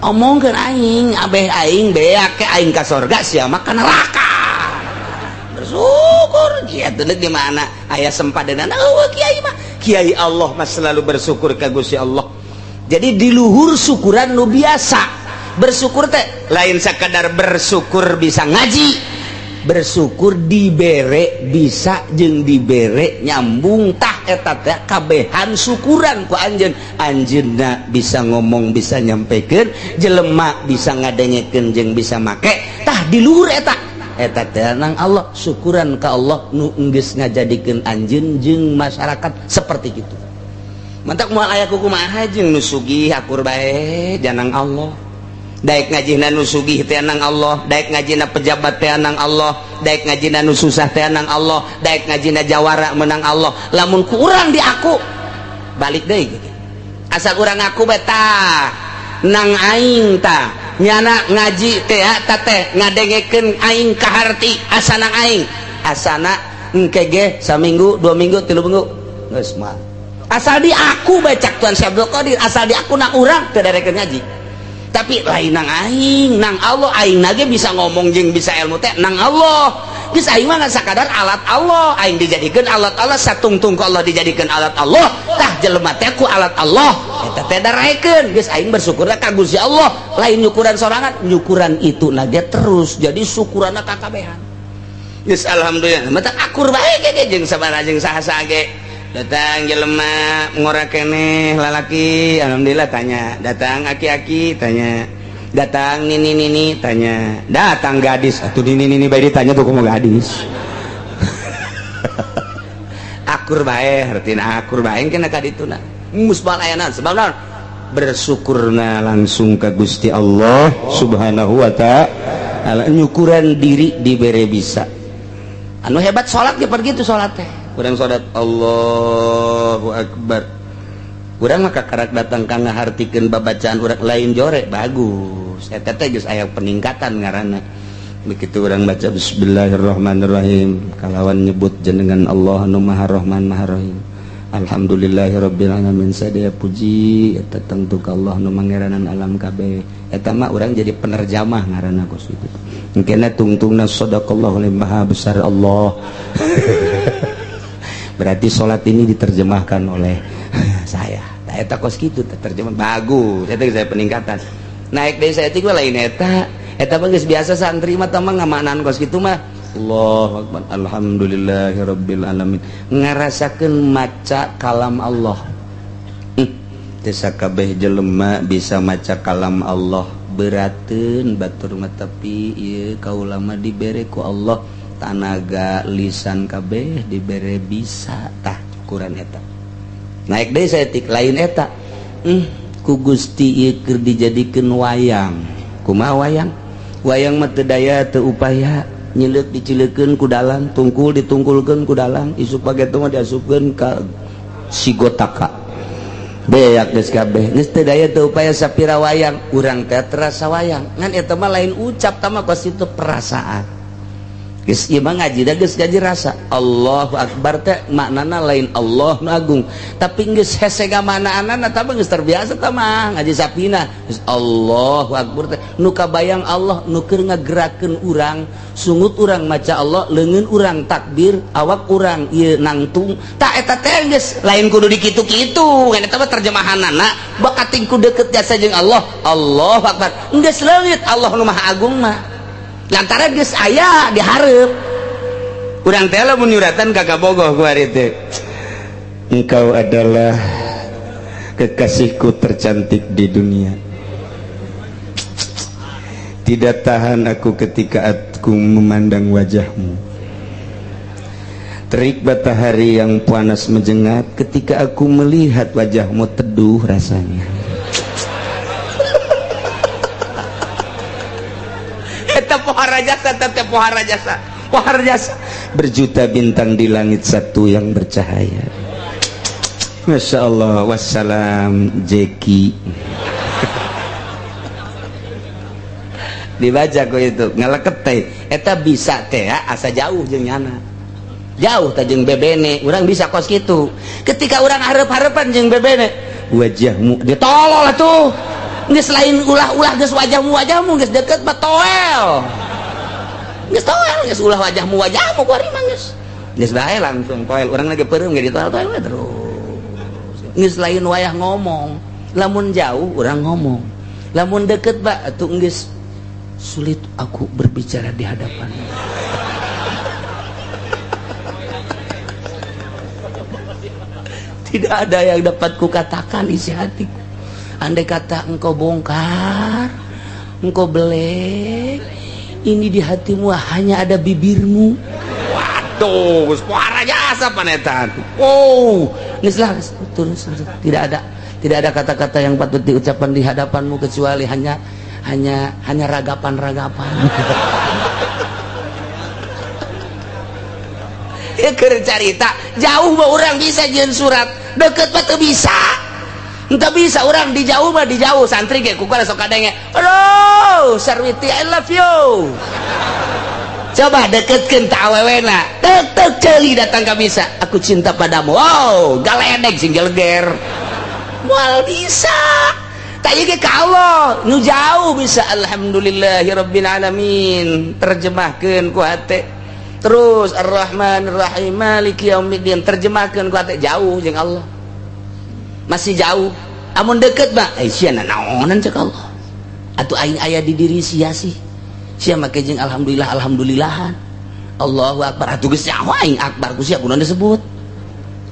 S1: omongkeun aing abeh aing beak ke aing ka sorga, sia mah ka neraka. Bersyukur kieu teh gimana aya sempadenan. Eueuh, kiai mah, kiai Allah mah selalu bersyukur ka Gusti Allah. Jadi di luhur syukuran nu biasa, bersyukur teh lain sakadar bersyukur bisa ngaji, bersyukur dibere bisa jeung dibere nyambung. Tah, eta teh kabehan syukuran ku anjeun. Anjeunna bisa ngomong, bisa nyampekeun, jelema bisa ngadengekeun jeung bisa make. Tah, di luhur eta, eta teh nang Allah, syukuran ka Allah nu geus ngajadikeun anjeun jeung masyarakat seperti itu. Mantak moal aya kumaha jeung nu sugih, akur bae janang Allah. Daek ngajina nu sugih teh nang Allah, daek ngajina pejabat teh nang Allah, daek ngajina nu susah teh nang Allah, daek ngajina jawara menang Allah. Lamun ku urang diaku balik deui gitu. Asal urang ngaku beta nang aing, ta nyana ngaji teh ta teh ngadengekeun aing kaharti, asa nang aing, asana engke ge saminggu, 2 minggu, 3 minggu geus mah. Asal di aku bae, cak Tuan Syekh Abdul Qadir, asal di aku nang urang teu darekeun ngaji, tapi lain nang aing, nang Allah. Aing nage bisa ngomong jeung bisa ilmu teh nang Allah. Geus, aing mah ngan sakadar alat Allah. Aing dijadikeun alat Allah, satungtung ku Allah dijadikeun alat Allah. Tah, jelema teh ku alat Allah eta teh daraekeun. Geus, aing bersyukur ka Gusti Allah, lain nyukuran sorangan, nyukuran itu nage terus jadi syukuranna kakabehan. Geus, alhamdulillah, mata akur bae ge jeung sabaraha jeung saha-saha ge. Datang jelema ngora keneh lalaki, alhamdulillah, tanya. Datang aki-aki, tanya. Datang nini nini, tanya. Datang gadis atau nini nini bae ditanya tuh, kumaha gadis. Akur bae, hartina akur bae kena ka dituna musbal ayana. Sebab naon? Bersyukurna langsung ke Gusti Allah Subhanahu wa Ta'ala, nyukuran diri dibere bisa. Anu hebat salat ge gitu, salat teh urang salat Allahu Akbar, urang mah kakarak datang ka ngahartikeun babacaan urang, lain jore bagus. Eta teh geus aya peningkatan ngaranna. Begitu urang baca bismillahirrahmanirrahim kalawan nyebut jenengan Allah nu Maha Rahman Maha Rahim, alhamdulillahirabbil alamin, sadaya puji eta tangtu ka Allah nu mangeranan alam kabeh. Eta mah urang jadi penerjamah ngaranna kos itu. Engkena tungtungna sadaqallahu, maha besar Allah. Berarti salat ini diterjemahkan oleh saya. Nah, eta kos kitu terjemah bagus, eta saya peningkatan. Naik deui saeutik mah lain eta. Eta mah geus biasa, santri mah tah mah ngamaknaan kos kitu mah. Allahu akbar, alhamdulillahirabbil alamin, ngarasakeun maca kalam Allah. Teu sakabeh jelema bisa maca kalam Allah, berateun batur mah, tapi ieu kaula mah dibere ku Allah tanaga lisan kabeh dibere bisa. Tah, ukuran eta naik deui saeutik lain eta. Ku Gusti ieu keur dijadikeun wayang. Kumaha wayang? Wayang mah teu daya teu upaya, nyileuk dicileukeun ku dalang, tungkul ditungkulkeun ku dalang, isuk pageto mah diasupkeun ka sigotaka, beak geus kabeh, geus teu daya teu upaya. Sapira wayang urang teh terasa wayang, ngan eta mah lain ucap, tah mah kos itu perasaan. Geus ieu mah ngaji da geus ngaji rasa. Allahu akbar teh maknana lain Allah nu agung, tapi geus hese ngamaknaanana, tah mah geus terbiasa. Tah mah ngaji sapina geus Allahu akbar teh nu kabayang Allah nu keur ngagerakeun urang, sungut urang maca Allah, leungeun urang takbir, awak urang ieu nangtung. Tah, eta teh geus lain kudu dikitu-kitu, ngan eta mah terjemahanana bakating ku deket jasa jeung Allah. Allahu akbar geus leungit Allah nu maha agung mah lantaran geus aya dihareup urang teh. Lamun nyuratan ka kabogoh kuari teh, "Engkau adalah kekasihku tercantik di dunia. Tidak tahan aku ketika aku memandang wajahmu. Terik matahari yang panas menjengat, ketika aku melihat wajahmu."
S2: Teduh rasanya. Eta pohara jasa, teh pohara jasa, pohara jasa. Berjuta bintang di langit satu yang bercahaya. Masya Allah. Wassalam Jeki. Dibaca ku itu ngaleket teh. Eta bisa teh asa jauh jeung nyana. Jauh teh jeung bebene, urang bisa kos kitu. Ketika urang hareup-hareupan jeung bebene, wajahmu dia tolol atuh. Geus lain ulah-ulah geus wajahmu geus deket mah toel. Geus toel geus ulah wajahmu ku ari mah geus. Geus bae langsung toel, urang lagi peureum ge ditoel-toel we terus. Geus lain wayah ngomong, lamun jauh urang ngomong. Lamun deket ba atuh geus sulit aku berbicara di hadapanmu. Tidak ada yang dapat kukatakan isi hatiku. Andai kata engkau bongkar, engkau belek, ini di hatimu hanya ada bibirmu. Waduh, suara jasa panetan. Oh, geus lah, terus tidak ada kata-kata yang patut diucapkan di hadapanmu kecuali hanya ragapan-ragapan. Ya keur carita, jauh mah urang bisa jeung surat, deket mah teu bisa. Entah bisa orang di jauh mah di jauh santri ge ku sok kadenge. Aduh, Sarwiti I love you. Coba deketkeun ta awewena. Tek tek ceuli datang ka bisa. Aku cinta padamu. Wow, galedeg sing geleger. Moal bisa. Tak ieu ge ka Allah, nu jauh bisa alhamdulillahirabbil alamin. Terjemahkeun ku hate. Terus Ar-Rahmanir-Rahim Maliki yaumiddin terjemahkeun ku hate jauh jeung Allah. Masih jauh. Amun deket mah sia naonan cek Allah. Atuh aing aya di diri sia sih. Sia make jeung alhamdulillah alhamdulillahan. Allahu akbar atuh geus nyaho aing akbar ku sia kunaon disebut.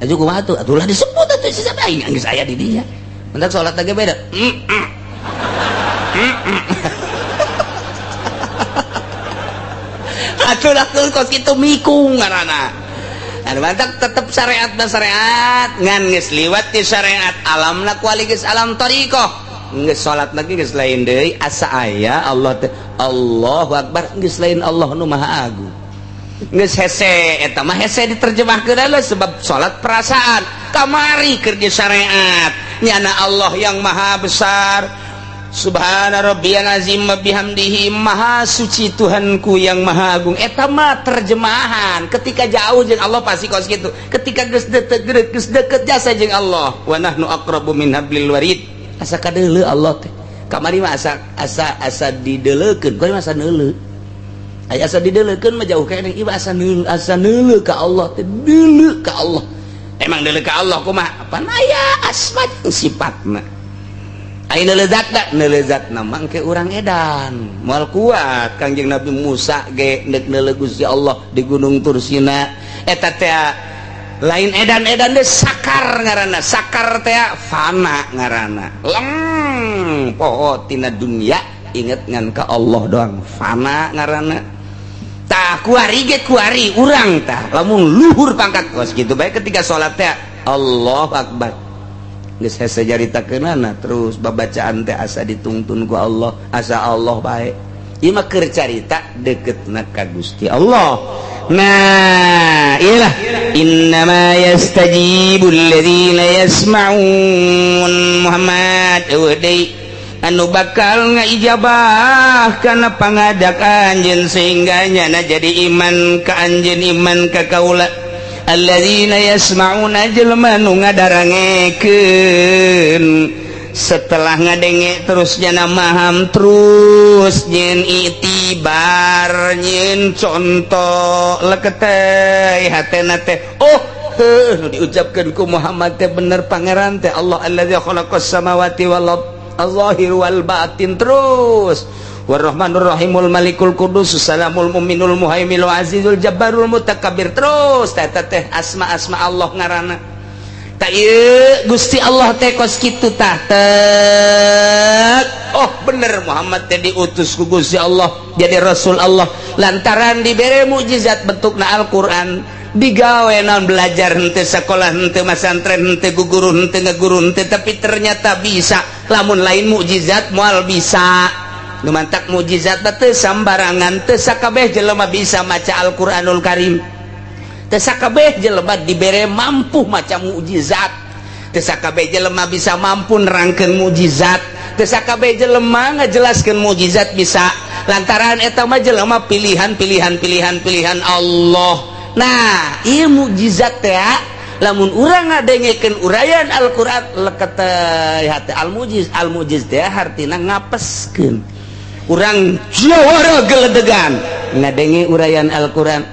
S2: Atuh kumaha atuh? Atuh lah disebut atuh sia aing geus aya di dinya. Mentak salat ge beda. Atuh lah kos kitu mikung ngaranna. Anu mantak tetep syariat na syariat ngan geus liwat ti syariat alamna kuali geus alam thariqah geus salat lagi geus lain deui asa aya Allah teh Allahu akbar geus lain Allah nu maha agung geus hese eta mah hese diterjemahkeun lah sebab salat perasaan kamari keur di syariat nyana Allah yang maha besar. Subhana rabbiyal azim wa bihamdihi, maha suci Tuhanku yang maha agung. Eta mah terjemahan ketika jauh jeung Allah pasti kos kitu. Ketika geus deket geus deket jasa jeung Allah, wa nahnu aqrabu min hablil warid. Asa kadeuleu Allah teh. Kamari mah asa asa asa dideuleukeun, kuari mah asa neuleu. Aya asa dideuleukeun mah jauh keneh, ieu asa neuleu, asa neuleu ka Allah teh, deuleu ka Allah. Emang deuleu ka Allah kumaha? Pan aya asma jeung sifatna. Ayeuna lezatna, neulezatna mah engke urang edan. Moal kuat Kangjeng Nabi Musa ge neuk neuleuh Gusti Allah di Gunung Tursina. Eta teh lain edan-edan deui sakar ngaranna. Sakar teh fana ngaranna. Leng poho tina dunya inget ngan ka Allah doang fana ngaranna. Tah kuari ge kuari urang tah lamun luhur pangkat kos kitu bae ketika salat teh Allahu Akbar. Geus hese caritakeunana terus babacaan teh asa ditungtun ku Allah, asa Allah bae. Ieu mah keur carita deketna ka Gusti Allah. Nah, iyalah innama yastajibul ladzina yasma'un. Muhammad eueuh deui anu bakal ngaijabah kana pangadak anjeun sehingga nyana jadi iman ka anjeun, iman ka kaula. Alladzina yasma'una jelema nu ngadarangekeun setelah ngadenge terus nyana maham terus nyen itibar nyen contoh leketeh hatena teh oh heuh nu diucapkeun ku Muhammad teh bener pangeran teh Allah allazi khalaqas samawati wal ard az-zahir wal batin terus Warrahmanur Rahimul Malikul Qudus Salamul Muminul Muhaiminul Azizul Jabbarul Mutakabbir terus teh teh asma-asma Allah ngaranna. Tak ieu Gusti Allah teh kos kitu tah tek. Oh bener Muhammad teh diutus ku Gusti Allah jadi Rasul Allah lantaran dibere mukjizat bentukna Al-Qur'an.
S1: Digawe naon belajar henteu sekolah henteu masantren henteu guguru henteu ngaguru henteu, tapi ternyata bisa. Lamun lain mukjizat moal bisa. Nu mantak mukjizat teh sambarangan, teu sakabeh jelema bisa maca Al-Qur'anul Karim. Teu sakabeh jelema dibere mampu maca mukjizat. Teu sakabeh jelema bisa mampu nerangkeun mukjizat. Teu sakabeh jelema ngajelaskeun mukjizat bisa. Lantaran eta mah jelema pilihan pilihan pilihan pilihan Allah. Nah, ieu mukjizat teh lamun urang ngadengekeun uraian Al-Qur'an leket hate al-mujiz. Al-mujiz teh hartina ngapeskeun. Urang jawara geledegan ngadenge uraian Al-Qur'an,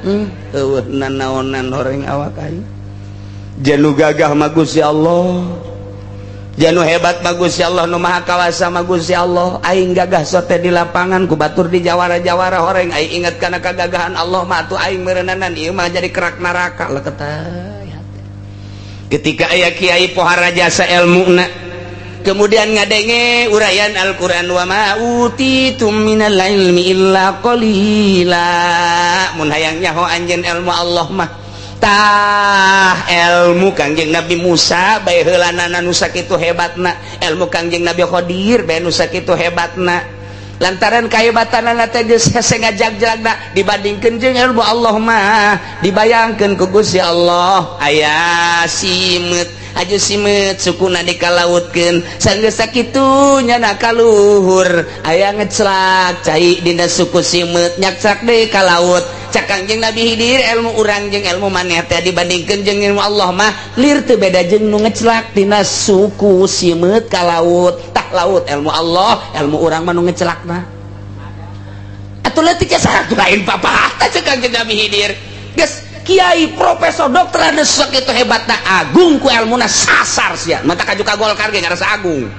S1: eueuh nanaonan horeng awak aing. Janu gagah mah Gusti Allah. Janu hebat mah Gusti Allah, nu maha kawasa mah Gusti Allah. Aing gagah sote di lapangan ku batur di jawara-jawara horeng. Aing ingat kana kagagahan Allah mah atuh aing meureunana ieu mah jadi kerak neraka leket hate. Ketika aya kiai pohara jasa ilmuna kemudian ngadenge uraian Al-Qur'an wa ma utitum minal ilmi illa qalila. Mun hayang nyaho anjeun ilmu Allah mah tah ilmu Kangjeng Nabi Musa bae heulanana nu sakitu hebatna, ilmu Kangjeng Nabi Khidir bae nu sakitu hebatna. Lantaran kahebatanana teh geus hese ngajag-jagna dibandingkeun jeung ilmu Allah mah dibayangkeun ku Gusti Allah aya simeut aju simeut sukuna dikalautkeun sanggeus sakitu nyana kaluhur aya ngeclak cai dina suku simeut nyakcak deui ka laut. Cak Kangjeng Nabi Khidir ilmu urang jeung ilmu maneh teh dibandingkeun jeung ilmu Allah mah lir teu beda jeung nu ngeclak dina suku simeut ka laut. Tah laut ilmu Allah, ilmu urang mah nu ngecelakna. Atuh leutik asa lain papatah cek Kangjeng Nabi Khidir. Geus kiai profesor dokter anu sakitu hebatna agung ku ilmuna sasar sia. Mata kaju ka Golkar ge ngarasa agung.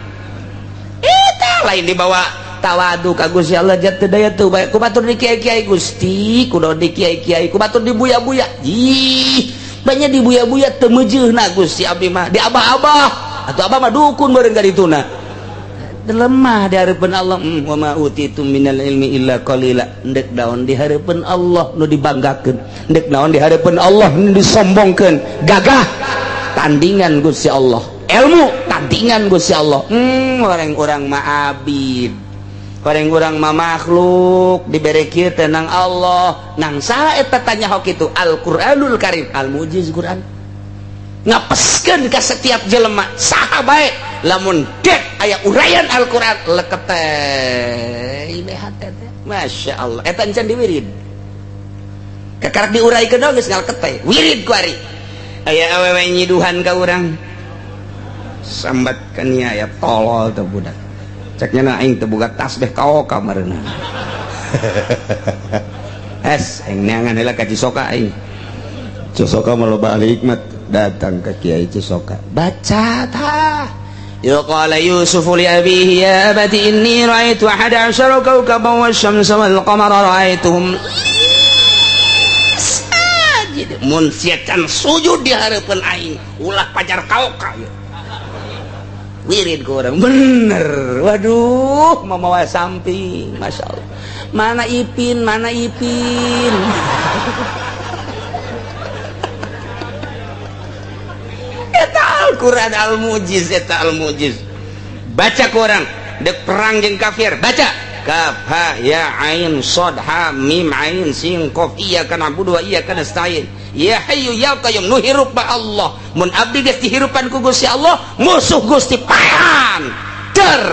S1: Eta lain dibawa tawadu ka Gusti Allah jatuh daya tuh bae ku batur di kiai-kiai Gusti, kudu di kiai-kiai, ku batur di buya-buya. Ih, banyak di buya-buya teu meujeuhna Gusti abdi mah, di abah-abah. Atuh abah mah dukun meureun ka dituna. Lemah di hareupeun Allah, wa ma utitum minal ilmi illa qalila. Ndek naon di hareupeun Allah nu dibanggakeun, ndek naon di hareupeun Allah nu disombongkeun. Gagah tandingan Gusti Allah, ilmu tandingan Gusti Allah. Orang-orang mah abid, orang-orang mah makhluk dibere kieu teh nang Allah. Nang saha eta tanya hok itu Al-Qur'anul Karim, al-mujiz Qur'an ngapeskeun ka setiap jelema saha bae lamun dek aya uraian Al-Qur'an leket teh hate teh. Masya Allah eta encan diwirid kakarak diuraikeun geus ngaleket teh wirid ku ari aya awewe nyiduhan ka urang sambat ka nia aya tolol teh budak ceknya na aing teu boga tasbih kaoka mareuna. Es aing neangan heula ka Cisoka aing.
S2: Cisoka mah loba ahli hikmat datang ke Kiai Cisoka
S1: baca tah. Ya qala Yusuf li abihi ya abati inni ra'aitu ahada asyara kawkaban wasyamsa wal qamara ra'aituhum sajid. Mun sia can sujud di hareupeun aing ulah pajar kaoka ieu. Wirid ku urang bener. Waduh mamawa samping Masya Allah. Mana Ipin, mana Ipin. Eta Al-Qur'an al-mujiz, eta al-mujiz. Baca ku urang dek perang jeung kafir, baca kaf ha ya ain shad ha mim ain sin qaf iyyaka na'budu wa iyyaka nasta'in. Ya hayyu ya qayyum nu hirup ba Allah. Mun abdi geus dihirupan ku Gusti Allah, musuh Gusti paehan. Der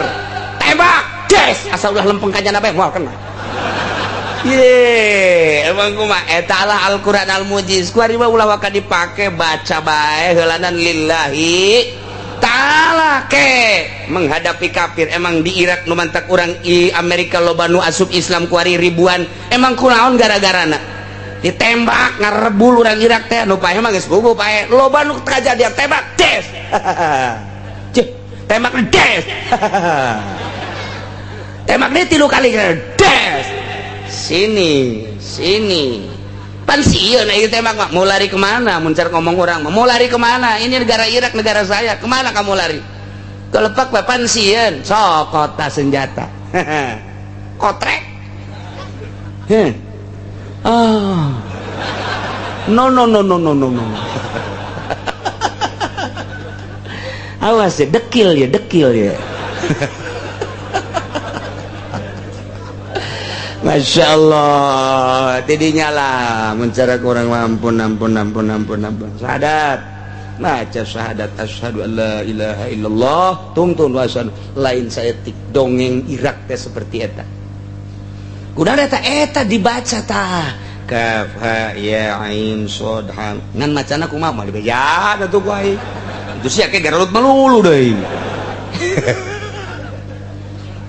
S1: tembak des asa ulah lempeng ka jana bae moal kena. Ye, emang kumaha eta lah Al-Qur'an al-mujiz. Ku ari mah ulah waka dipake baca bae heulanan lillahi ta'ala ke menghadapi kafir. Emang di Irak nu mantak urang i Amerika loba nu asup Islam ku ari ribuan. Emang kunaon gara-garana? Ditembak ngarebul urang Irak teh nu paeh mah geus bubu paeh. Loba nu kajadian tembak des. Cih, tembak des. Tembak deui 3 kali des. Sini, sini. Pan sieun ieu tembak mah. Mau lari kemana? Mun car ngomong urang mah, mau lari kemana? Ini negara Irak, negara saya. Kemana kamu lari? Kelepak bae pan sieun. Sok kota senjata. Kotrek. Heh. Ah. No no no no no no no. Awas ya, dekil ya, dekil ya. Masya Allah, tidinya lah mencara kurang ampun ampun ampun ampun ampun. Syahadat, baca syahadat asyhadu an la ilaha illallah, tungtun wasan lain saeutik dongeng Irak teh seperti eta. Kunaon eta eta dibaca tah. Kaf ha ya ain shad ha. Ngan macana kumaha moal dibeja atuh ku aing. Itu sia ke garalut melulu deui.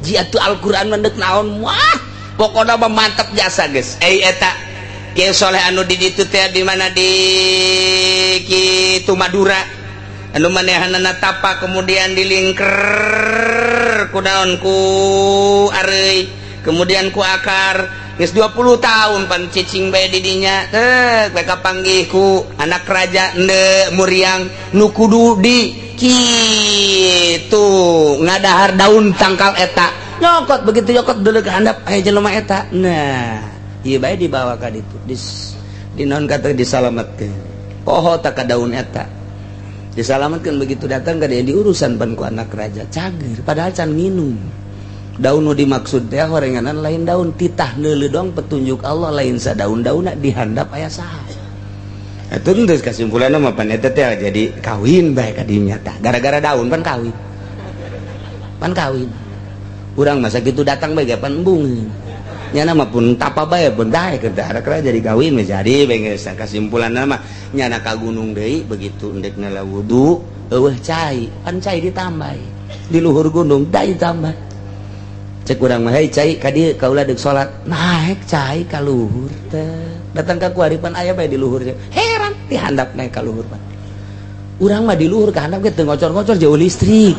S1: Ji atuh Al-Qur'an mendek naon wah. Pokoknya mah mantap jasa guys. Eta Kiai Soleh anu di ditu teh di mana di kitu Madura anu manehanana tapa kemudian dilingker ku daun ku areuy kemudian ku akar geus 20 tahun pan cicing bae di dinya teh bae kapanggih ku anak raja ende muriang nu kudu di kitu ngadahar daun tangkal eta nyokot begitu nyokot dulu ke handap aya jelema eta nah ieu bae dibawa ka ditu di naon kata disalametkeun poho tak ka daun eta disalametkeun begitu datang ka dia diurusan pan ku anak raja cager padahal can minum daun nu dimaksud teh horenganan lain daun titah neuleuh dong petunjuk Allah lain sadaun-daunna di handap aya saha atuh geus kasimpulanna mah pan eta teh jadi kawin bae ka dinya tah gara-gara daun pan kawin urang masa gitu datang bae pan embung nyana mah pun tapa bae pun daek keur darak jadi kawin jadi bae geus kasimpulanna mah nyana ka gunung deui begitu endek nala wudu eueuh cai pan cai ditambah di luhur gunung dai tambah cek urang mah hei cai ka dieu kaula deuk salat naek cai ka luhur teh datang ka kuari pan aya bae di luhur heran di handap naek ka luhur pan urang mah di luhur ka handap ge teu ngocor-ngocor jauh listrik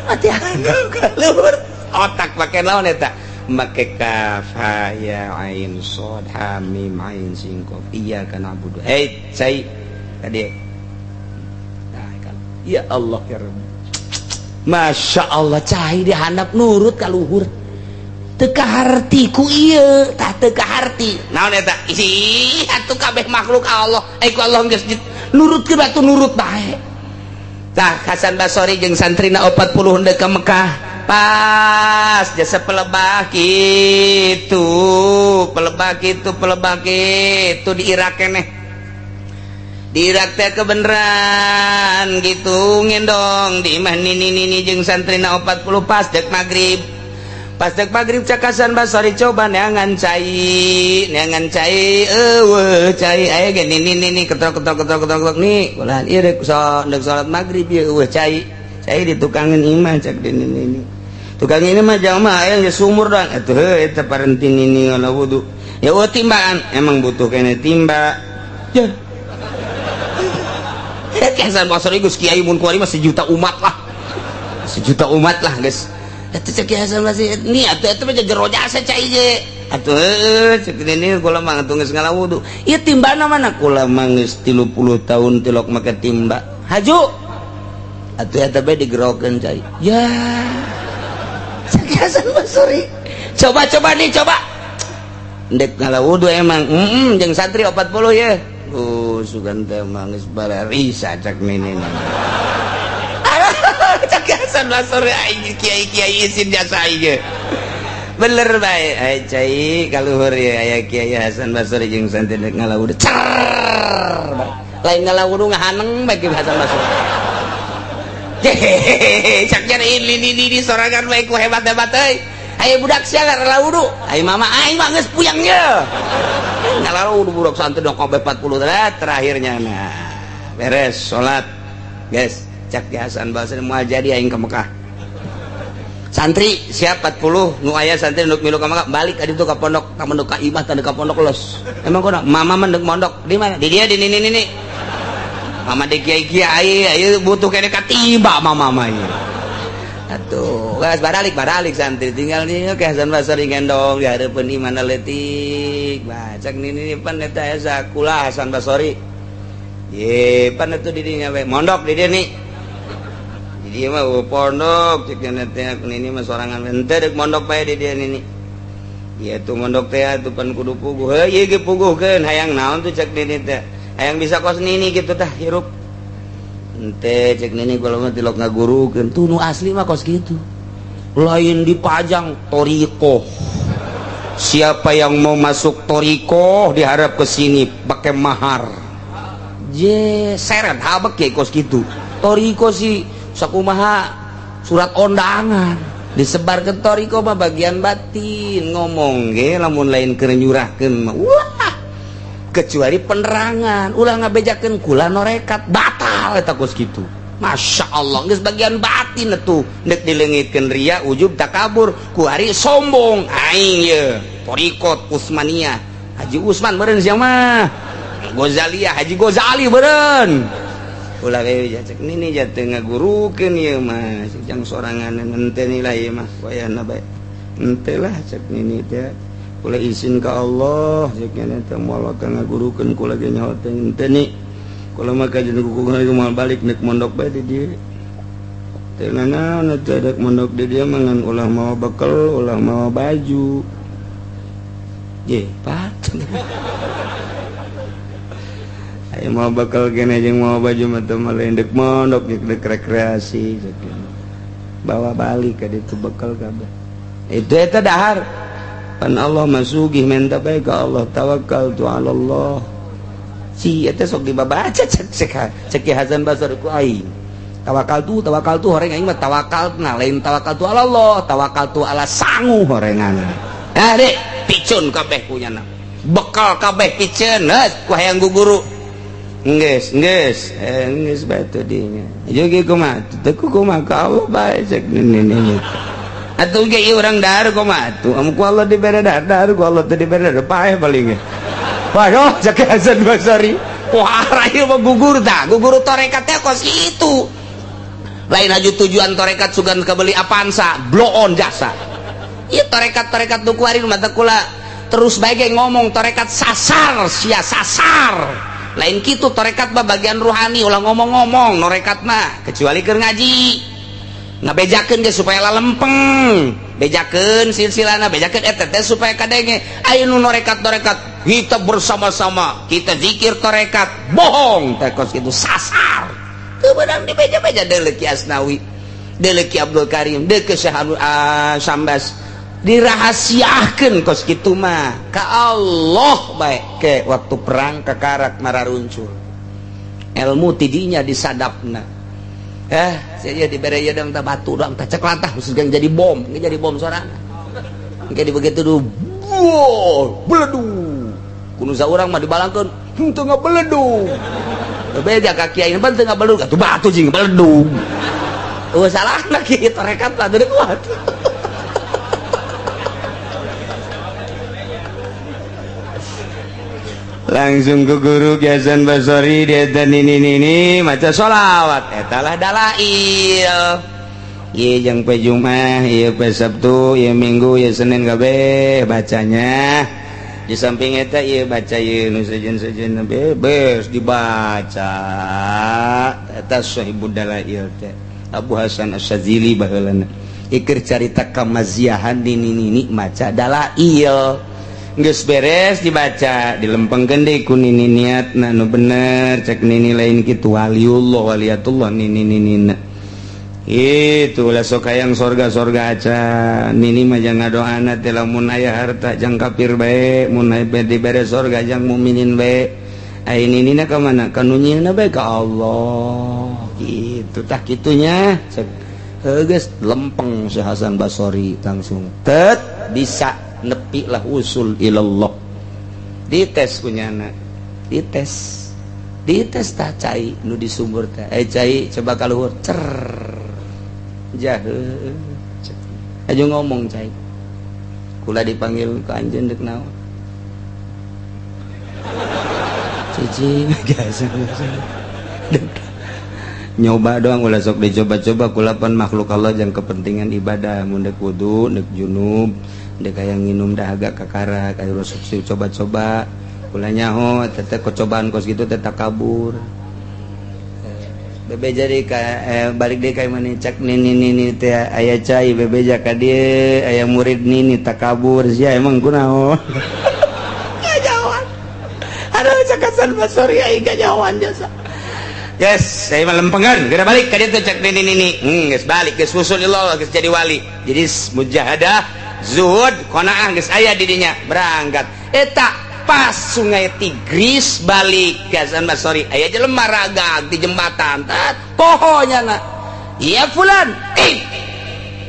S1: mati handap ka luhur otak pake naon eta make kaf ha ya ain shad ha mim ain sin qaf iyyaka na'budu hei cai tadi nah kan ya Allah ya Rabb Masya Allah cai di handap nurut ka luhur teu kaharti ku ieu tah teu kaharti naon eta ih atuh kabeh makhluk Allah ku Allah geus nurut ke batu nurut bae tah Hasan Basori jeung santrina 40 henteu ka Mekah pas jasa pelebah kitu pelebah kitu pelebah kitu di Irak keneh di Irak teh kebeneran gitu ngendong di imah nini-nini jeung santrina 40 pas dek magrib cak Hasan Basori coba neangan cai eueuh cai aya ge nini-nini ketrok-ketrok ketrok-ketrok nih ulah ieu rek salat magrib ieu eueuh cai cai ditukangin imah cak di nini tukang ini mah jamaah aya geus sumur doang atuh heuh eta parenti nini ngala wudu ya eueuh timbaan emang butuh kene timba ya Hasan Basri geus kiai mun kuari mah sejuta umat lah geus eta cek Hasan Basri ni atuh eta mah jero jasa cai ge atuh heueuh cek nini kula mah atuh geus ngala wudu ieu timbana mana kula mah geus 30 tahun tilok make timba haju atuh eta bae digerokeun cai ya cek Hasan Basri coba-coba nih coba ndek ngala wudu emang jeung santri 40 ye sugan teh mah geus bararisa cak nini. Cak Hasan Basri aing kiai-kiai isin jasa aing. Bener bae ai cai kaluhur ye aya Kiai Hasan Basri jeung santri ngala wudu. Cer. Lain ngala wudu ngahaneng bae Ki Hasan Basri. Cak nyari ini sorangan bae ku hebat-hebat euy. Ayo budak sia ngala wudu. Ayo mama aing mah geus puyang ye. Ngala wudu budak santri dong kabeh 40 terakhirnya nah beres salat guys cak Hasan Basri moal jadi aing ke Mekah santri siap 40 nu aya santri nu milu ka Mekah balik ka ditu ka pondok ka mondok ka imah tanda ka pondok los emang kono mama mah ndek mondok di mana di dia di nini nini mama di kiai kiai ayo butuh kene katiba mama mah ieu atuh geus baralik santri tinggal nih ke Hasan Basri gendong di hareupeun imah leutik bacak nini pan eta aya sakulah Hasan Basri ye pan atuh di dinya we mondok di dieu nih di dieu mah pondok cek nya teh nini mah sorangan henteu deuk mondok bae di dieu nini
S2: Ieu tuh mondok teh atuh pan kudu puguh. Heuh ieu ge puguhkeun hayang naon tuh cek nini teh. Hayang bisa kos nini kitu tah hirup. Henteu cek nini kula mah tilok ngagurukeun. Tuh nu asli mah kos kitu. Lain dipajang thoriqoh. Siapa yang mau masuk thoriqoh diharap ke sini pakai mahar. Je seret habek ge kos kitu. Thoriqoh sih sakumaha surat undangan disebar ke thoriqoh mah bagian batin ngomong ge lamun lain keur nyurahkeun mah ulah kecuali penerangan ulah ngabejakeun kula norekat batal eta kos kitu. Masya Allah geus bagian batin atuh nek dileungitkeun ria ujub takabur kuari sombong aing ye thoriqot Utsmaniyah Haji Usman meureun sia mah Ghazaliyah Haji Ghazali meureun ulah we cek nini jatuh ngagurukeun ieu mah jang sorangan henteu nilai ieu mah wayahna bae henteu lah cek nini teh kula izin ka Allah cek nini teh moal ka ngagurukeun kula ge nyaho teh henteu ni kula mah kajeun kuku moal balik nek mondok bae di dieu teh nanaon teh dek mondok di dieu mah ngan ulah mawa bekel ulah mawa baju ye pat. Ayo mau bakal kene jeung mau baju mah teu mah dek mondok dek rekreasi bawa balik ka ditu bekal kabeh itu eta dahar pan Allah mah sugih menta bae ka Allah tawakal tu ala Allah si eta sok dibabaca cek cek Ki Hasan Basri ku aing tawakal tu horeng aing mah tawakal na lain tawakal tu ala Allah tawakal tu ala sangu horengan nah dek picun kabeh punyana bekal kabeh piceun heuh ku hayang guguru Nges, nges, nges batu dinya. Jogi kumaha? Teu kumaha ka Allah bae cek nini. Atuh ge ieu urang dahar kumaha atuh? Amun ku Allah dibere dahar, dahar ku Allah teu dibere dahar paeh paling ge. Waduh, cek Hasan Basri. Wah, ieu mah gugur tah, gugur tarekat teh kos kitu. Lain aju tujuan tarekat sugan kabeli Avanza, bloon jasa. Ieu tarekat-tarekat nu kuari mah teh kula terus bae ge ngomong tarekat sasar, sia sasar. Lain kitu tarekat mah bagian ruhani ulah ngomong-ngomong norekat mah kecuali keur ngaji ngabejakeun ge supaya lalempeng bejakeun silsilana bejakeun eta teh supaya kadenge aya nu norekat-norekat kita bersama-sama kita zikir tarekat bohong teh kos kitu sasar teu beunang dibeja-beja deuleu Ki Asnawi deuleu Ki Abdul Karim deuleu Syekh Sambas dirahasiakeun kos kitu mah ka Allah bae ke waktu perang kakarak mararuncul ilmu tidinya disadapna saya dibere ieu dang tah batu dang tah cek latah jadi bom ge jadi bom sorangan engke di begitu du beledug kudu saurang mah dibalangkeun henteu ngabeledug beja ka kiai pan teu ngabeledug atuh batu jeung beledug eueuh salahna kieu tarekat lah deui kuat. Langsung ke guru Ki Hasan Basri dia nini nini maca sholawat eta lah dalail ieu jeung pe Jumat ieu pe Sabtu ieu Minggu ieu Senin kabeh bacanya di samping eta ieu baca ieu nu sejen-sejen bebas dibaca eta sahibud dalail teh Abu Hasan Asy-Syadzili baheulana iker carita kamaziahan nini nini maca dalail geus beres dibaca dilempengkeun deui ku nini niatna nu bener cek nini lain kitu waliullah waliyatullah nini ninina itu ulah sok hayang sorga-sorga acan nini mah jang ngadoana teh lamun aya harta jang kafir bae mun aya dibere sorga jang mukminin bae ai ninina ka mana ka nu nyieunna bae ka Allah kitu tah kitunya cek heuh geus lempeng si Hasan Basri langsung tet bisa nepi lah usul ilallah dites kunyana dites dites tah cai nu di sumur teh cai coba kaluhur cer jahe aja ngomong cai kula dipanggil ke anjeun deuk naon cicing biasa nyoba doang ulah sok dicoba-coba kulapan makhluk Allah jang kepentingan ibadah mun deuk wudu deuk junub dek hayang nginum dahaga kakara kayak rusuk coba-coba kula nyaho teteh kecobaan kos gitu teteh kabur. Bebeja deui ka balik deui ka imah cek nini nini teh aya cai bebeja ka dieu aya murid nini takabur sia emang kunaon. Kajauhan. Aduh cek Hasan Basri aing kajauhan jasa. Yes, saya mah lempengan, geura balik ka dieu cek nini nini. Geus balik geus wusul Allah geus jadi wali. Jadi mujahadah, zuhud, qanaah geus aya di dinya, berangkat. Eta pas sungai Tigris balik ke Hasan Basri, aya jelema ragag di jembatan. Tat, pohonya na. Iya fulan, eh.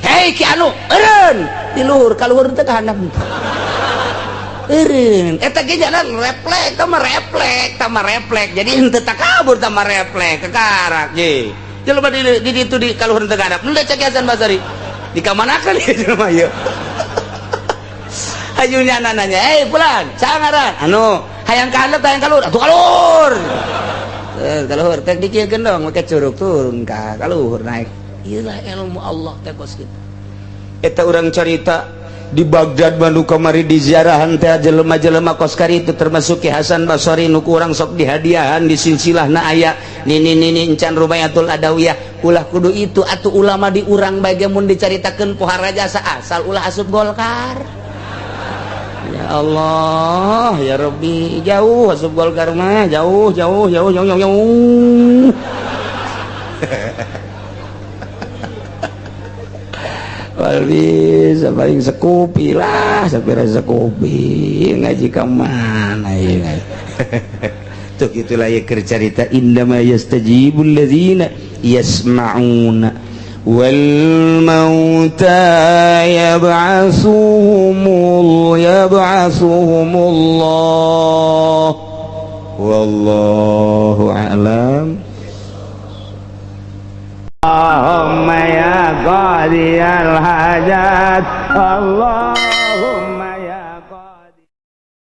S2: Hei ki anu, eureun di luhur, ka luhur teh ka handap. Eureun, eta ge jalan reflek, tah mah reflek, tah mah reflek. Jadi henteu takabur tah mah reflek, kekarak ye. Jelema di ditu di ka luhur teh ka handap. Henteu cek Hasan Basri. Dikamanakeun ieu jelema ieu? Ajunya nanya, "Hei fulan, saha ngaran?" Anu, hayang ka handap hayang ka luhur? Atuh ka luhur. Ka luhur teh dikiekeun dong, make curug turun ka luhur naik. Iyalah ilmu Allah teh kos kitu. Eta urang carita di Baghdad Bandung kamari di ziarahan teh jelema-jelema kos itu termasuk Ki Hasan Basri nu ku urang sok dihadiahan di silsilahna aya nini nini encan Rubayatul Adawiyah ulah kudu itu atuh ulama di urang bae mun dicaritakeun pohara jasa asal ulah asup Golkar. Ya Allah, ya Rabbi, jauh asup Golkar mah, jauh jauh jauh jauh jauh jauh. Bisa paling sekupi lah, sampai sekupi ngaji ke mana ya. Tuh itulah ya cerita indama yastajibul ladzina yasma'una wal mauta yab'asuhumullah wallahu a'lam. Allahumma ya qadiyal hajat Allah.